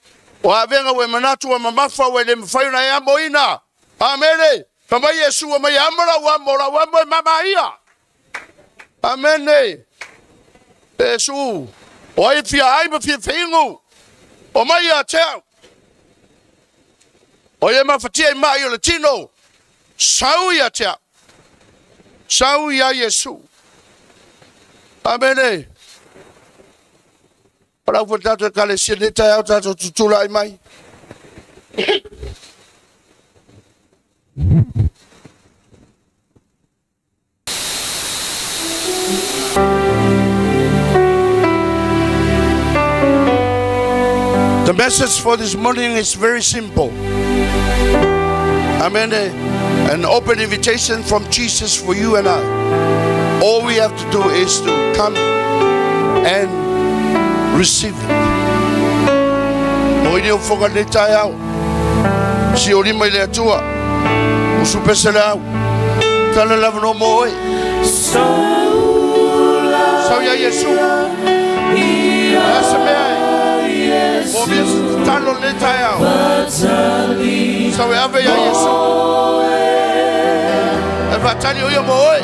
o a avega ua e manatu ua mamafa ua e le mafai ona e amoina. Amene. Fai mai Iesu, Omai e amo lau amo, o lau amo e mama ia. Amene. Iesu, o ai e fia ai ma fia feinu, omai ia te au. O ai e mafatia i mai o le tino, sau ia te au. Sau ia Iesu. Amene. O lau foi tatou ekalesia nei taeao tatou tutulai mai. The message for this morning is very simple. Amen. An open invitation from Jesus for you and I. All we have to do is to come and receive it. Mo ini o whanga nei tae au. Si o lima i le atua. Usu pese le au. Tala lava no mo oe. Sau ia Iesu. Asa mea e. Mo mea se tatalo nei tae au. Sau e ave ia Iesu. E whaatali o ia mo oe.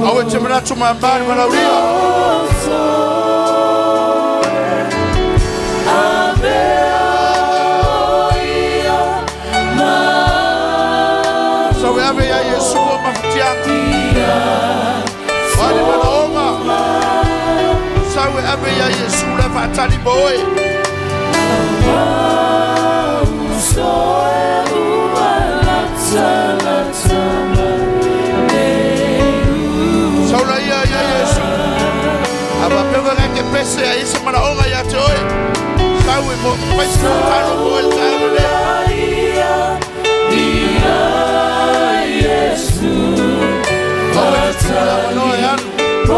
Aua e te manatu māmā ni malaulia. Sau e ave ia Iesu o mafatiaga. O a ni manaoga. Sau e ave ia Iesu la e faatali mo oe. Sau la ia ia Iesu. A faapea foi e te pese a i ai se manaoga ia te oe. Sau e mo fai se tatalo mo oe i le taeao lenei. Aua e te tupu le avanoa e alu. O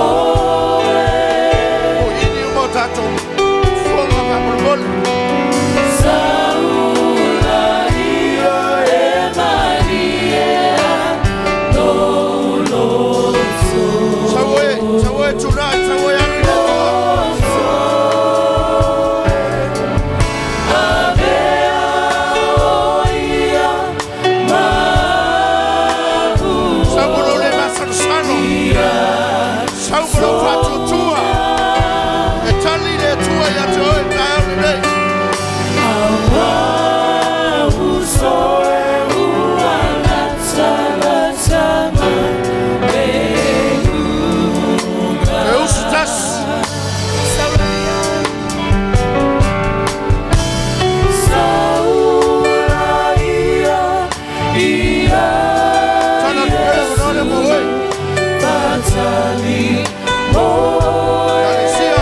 ini uma o tatou fofoga faamolemole. Sau oe, sau oe tulai, sau oe alu i le Atua. Sau mo lou le masalosalo. Sau mo lou faatuatua. E tali le Atua ia te oe i le taeao lenei. Toe usu tasi. Tala atu pea le avanoa lea mo oe. Ekalesia.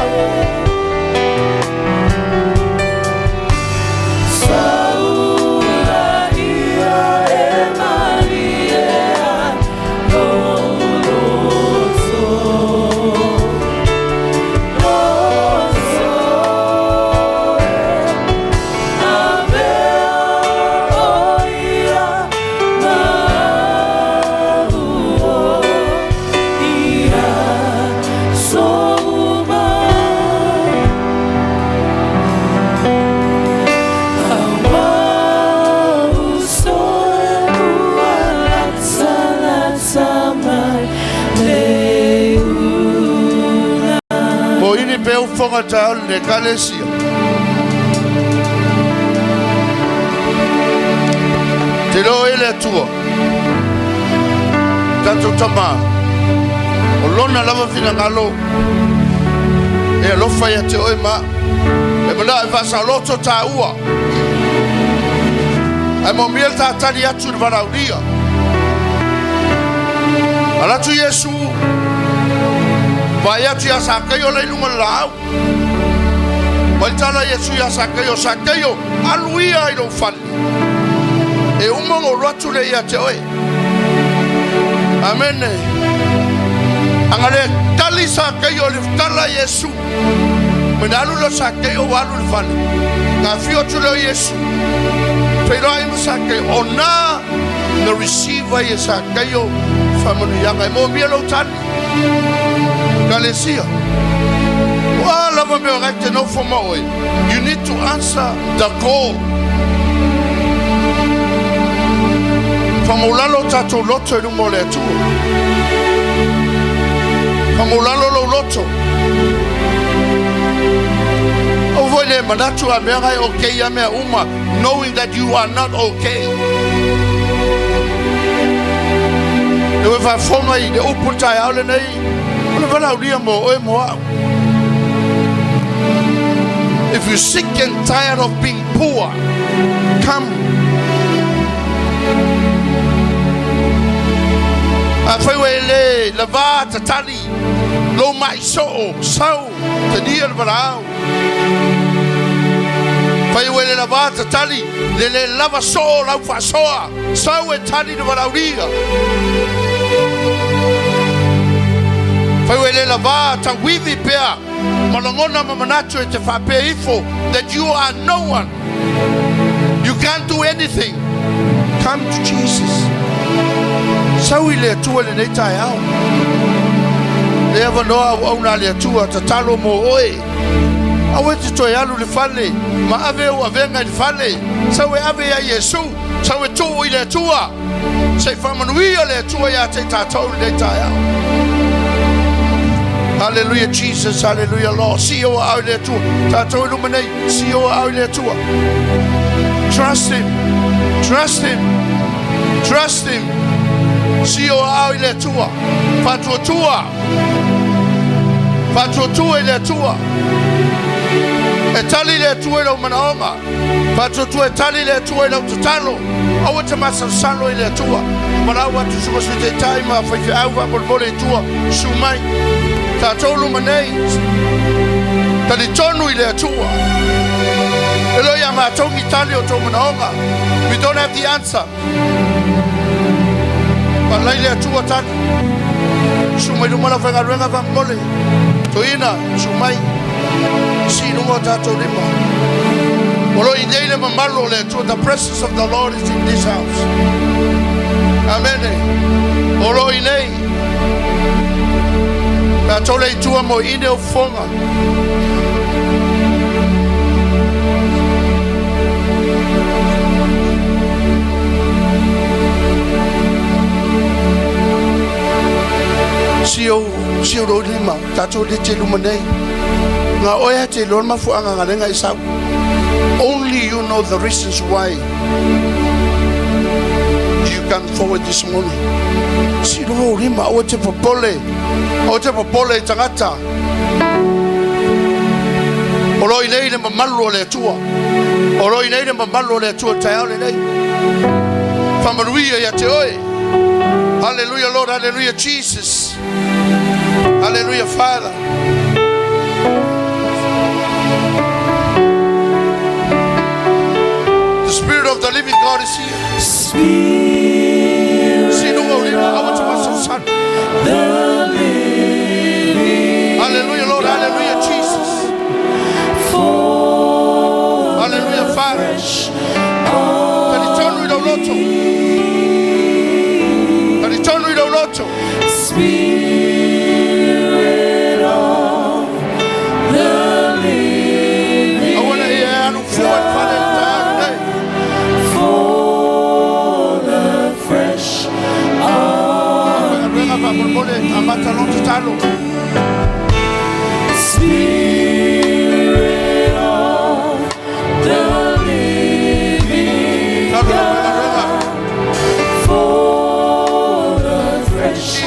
Mo ini pe ufoga taeao lenei Ekalesia. Te iloa e le Atua, tatou Tama, o lona lava finagalo e alofa ia te oe ma a'u. E mana'o e faasaoloto tāua, ae moomia le tātali atu i le valaaulia. Ala atu Iesu, vaai atu iā Sakaio la i luga o le laau. Mai le tala a Iesu iā Sakaio, Sakaio, alu ia i lou fale. E uma ona ou alu atu lea ia te oe. Amene. A na le tali Sakaio i le tala a Iesu. Ma na alu lea o Sakeio ua alu i le fale. Na afio atu lea o Iesu, feiloai ma Sakeio, o na na receive ai e Sakeio faamanuiaga. E moomia lou tali, Ekalesia. O a lava mea o lena e te nofo ma oe, you need to answer the call. Faamaulalo o tatou loto i luma o le Atua. Faamaulalo lou loto. Aua foi le manatu a mea e okay ia mea uma, knowing that you are not okay. E ua faafofoga i le upu le taeao lenei, o le valaaulia mo oe mo au. If you're sick and tired of being poor, come. Afai ua e le lavā tatali lou mai soo, sau, talia le valaau. Fai ua e le lavā tatali le le lava soo lau faasoa, sau e tali le valaaulia. Fai ua e le lavā tauivi pea ma lagona ma manatu e te faapea ifo that you are no one, you can't do anything, come to Jesus. Sau i le Atua i lenei taeao. Le avanoa auauna a le Atua, tatalo mo oe. Aua e te toe alu i le fale ma ave ou avega i le fale. Sau e ave ia Iesu, sau e tuu i le Atua. Se i faamanuia le Atua ia te i tatou i lenei taeao. Hallelujah Jesus, hallelujah Lord. Sii ou aao i le Atua. Tatou i luma nei, sii ou aao i le Atua. Trust Him, trust Him, trust Him. Sii ou aao i le Atua. Faatuatua, faatuatua i le Atua. E tali le Atua i lou manaoga. Faatuatua e tali le Atua i lau tatalo. Aua te masalosalo i le Atua. Valaau atu suka Sui Taitai ma faifeau faamolemole i tua, susu mai. Tatou luma nei, talitonu i le Atua. E le o ia matou ni tali o tou manaoga. We don't have the answer. Palai le Atua tali. Susu mai luma lau faigaluega faamolemole. Toeaina, susu mai. Sii i luga o tatou lima. O lo o i nei le mamalu o le Atua. The presence of the Lord is in this house. Amene. O lo o i nei. Tatou le i tua mo ine o fofoga. Si ou, si ou lima, tatou le te luma nei. Nga oe a te iloa le mafuaaga galega i sau. Only you know the reasons why you come forward this morning. Si loa ou lima, aua te popole, aua te popole i tagata. O lo o i nei le mamalu o le Atua. O lo o i nei le mamalu o le Atua i le taeao lenei. Faamanuia ia te oe. Hallelujah Lord, hallelujah Jesus. Hallelujah Father. The Spirit of the living God is here. Si luga o lima, aua te masalosalo. Hallelujah Lord, hallelujah Jesus. Hallelujah Father. Talitonu i lou loto. Talitonu i lou loto. Aua ne i e alu fua i le fale i le taeao lenei. Faigaluega faamolemole, amata lou tatalo. Tatalo lau faigaluega. Jesus.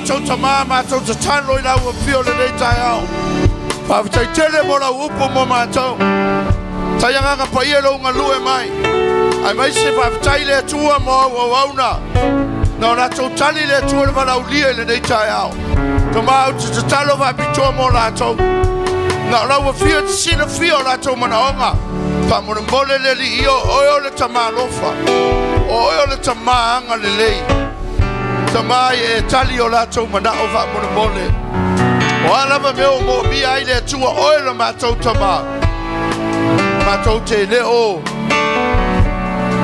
Matou tamā, matou tatalo i lau afio lenei taeao. Faafetai tele mo lau upu mo matou. Tai agaga paia lou galue mai. Aemaise faafetai le Atua mo au auauna. Na o latou tali le Atua le valaaulia i lenei taeao. Tama ou te tatalo faapitoa mo latou. Na o lau afio e te silafia o latou manaoga. Faamolemole le Alii o oe o le Tama alofa. O oe o le Tama agalelei. Tama e tali o latou manao faamolemole. O a lava mea o moomia ai le Atua oe le matou Tama. Matou te le o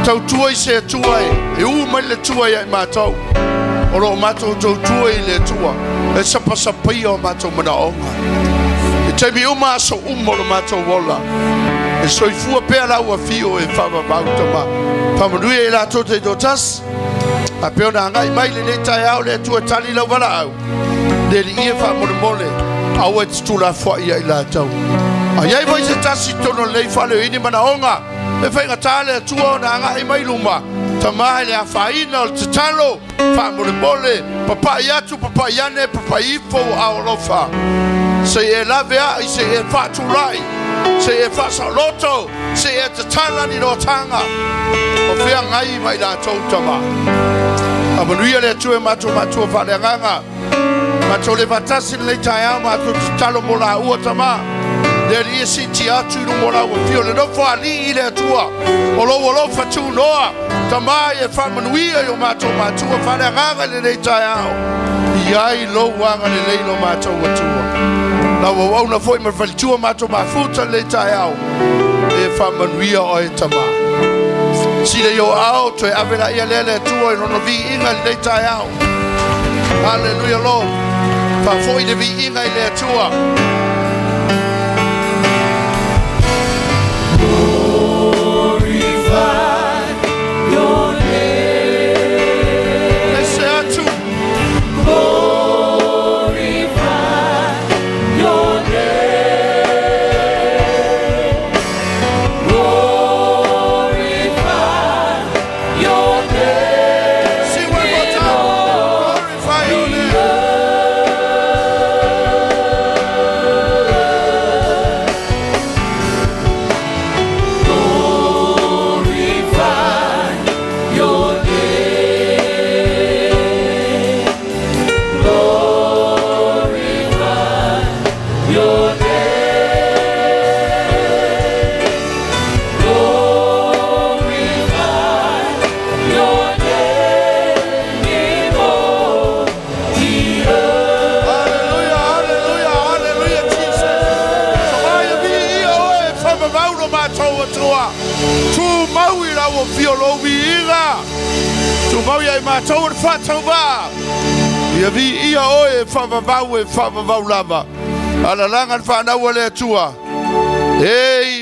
tautua i se Atua e u mai le Atua ia i matou. O lo o matou tautua i le Atua e sapasapaia o matou manaoga. I taimi uma aso uma o lo matou ola. E soifua pea lau afio e faavavau tama. Faamanuia i latou taitoatasi. A pe ona agai mai lenei taeao le Atua e tali lau valaau. Le Alii e faamolemole, aua e te tuulafoai ia i latou. A i ai foi se tasi i totonu o lenei fale o i ai ni manaoga, e faigata le Atua ona agai mai luma, tama i le afaina o le tatalo, faamolemole, papai atu, papai ane, papai ifo ua ao alofa. Se i e laveai, se i e faatulai, se i e faasaoloto, se i e tatala ni lotaga o feagai ma i latou tama. Faamanuia le Atua i matou matua faaleagaga. Matou le faatasi lenei taeao, matou tatalo mo laua tama. Le Alii e siitia atu i luma o lau afio le nofo alii i le Atua o lou alofa tunoa. Tama e faamanuia i o matou matua faaleagaga i lenei taeao. I ai lou agalelei lo matou Atua. Lau auauna foi ma le faletua matou mafuta lenei taeao. E faamanuia oe tama. Sila i o ao, toe ave la ia lea le Atua i lona viiga i lenei taeao. Hallelujah Lord. Faafoi le viiga i le Atua. Glorify your name. Ese atu. Glorify your name. Glorify your name. Sing one more time. Glorify your name. Glorify your name. Glorify your name. Glorify your name in all the earth. Hallelujah, hallelujah, hallelujah, Jesus. Tamaia viia oe e faavavau lo matou Atua. Tumau i lau afio lou viiga. Tumau ia i matou o le faatauvaa. Ia viia oe e faavavau e faavavau lava. Alalaga le fanau a le Atua. Ei.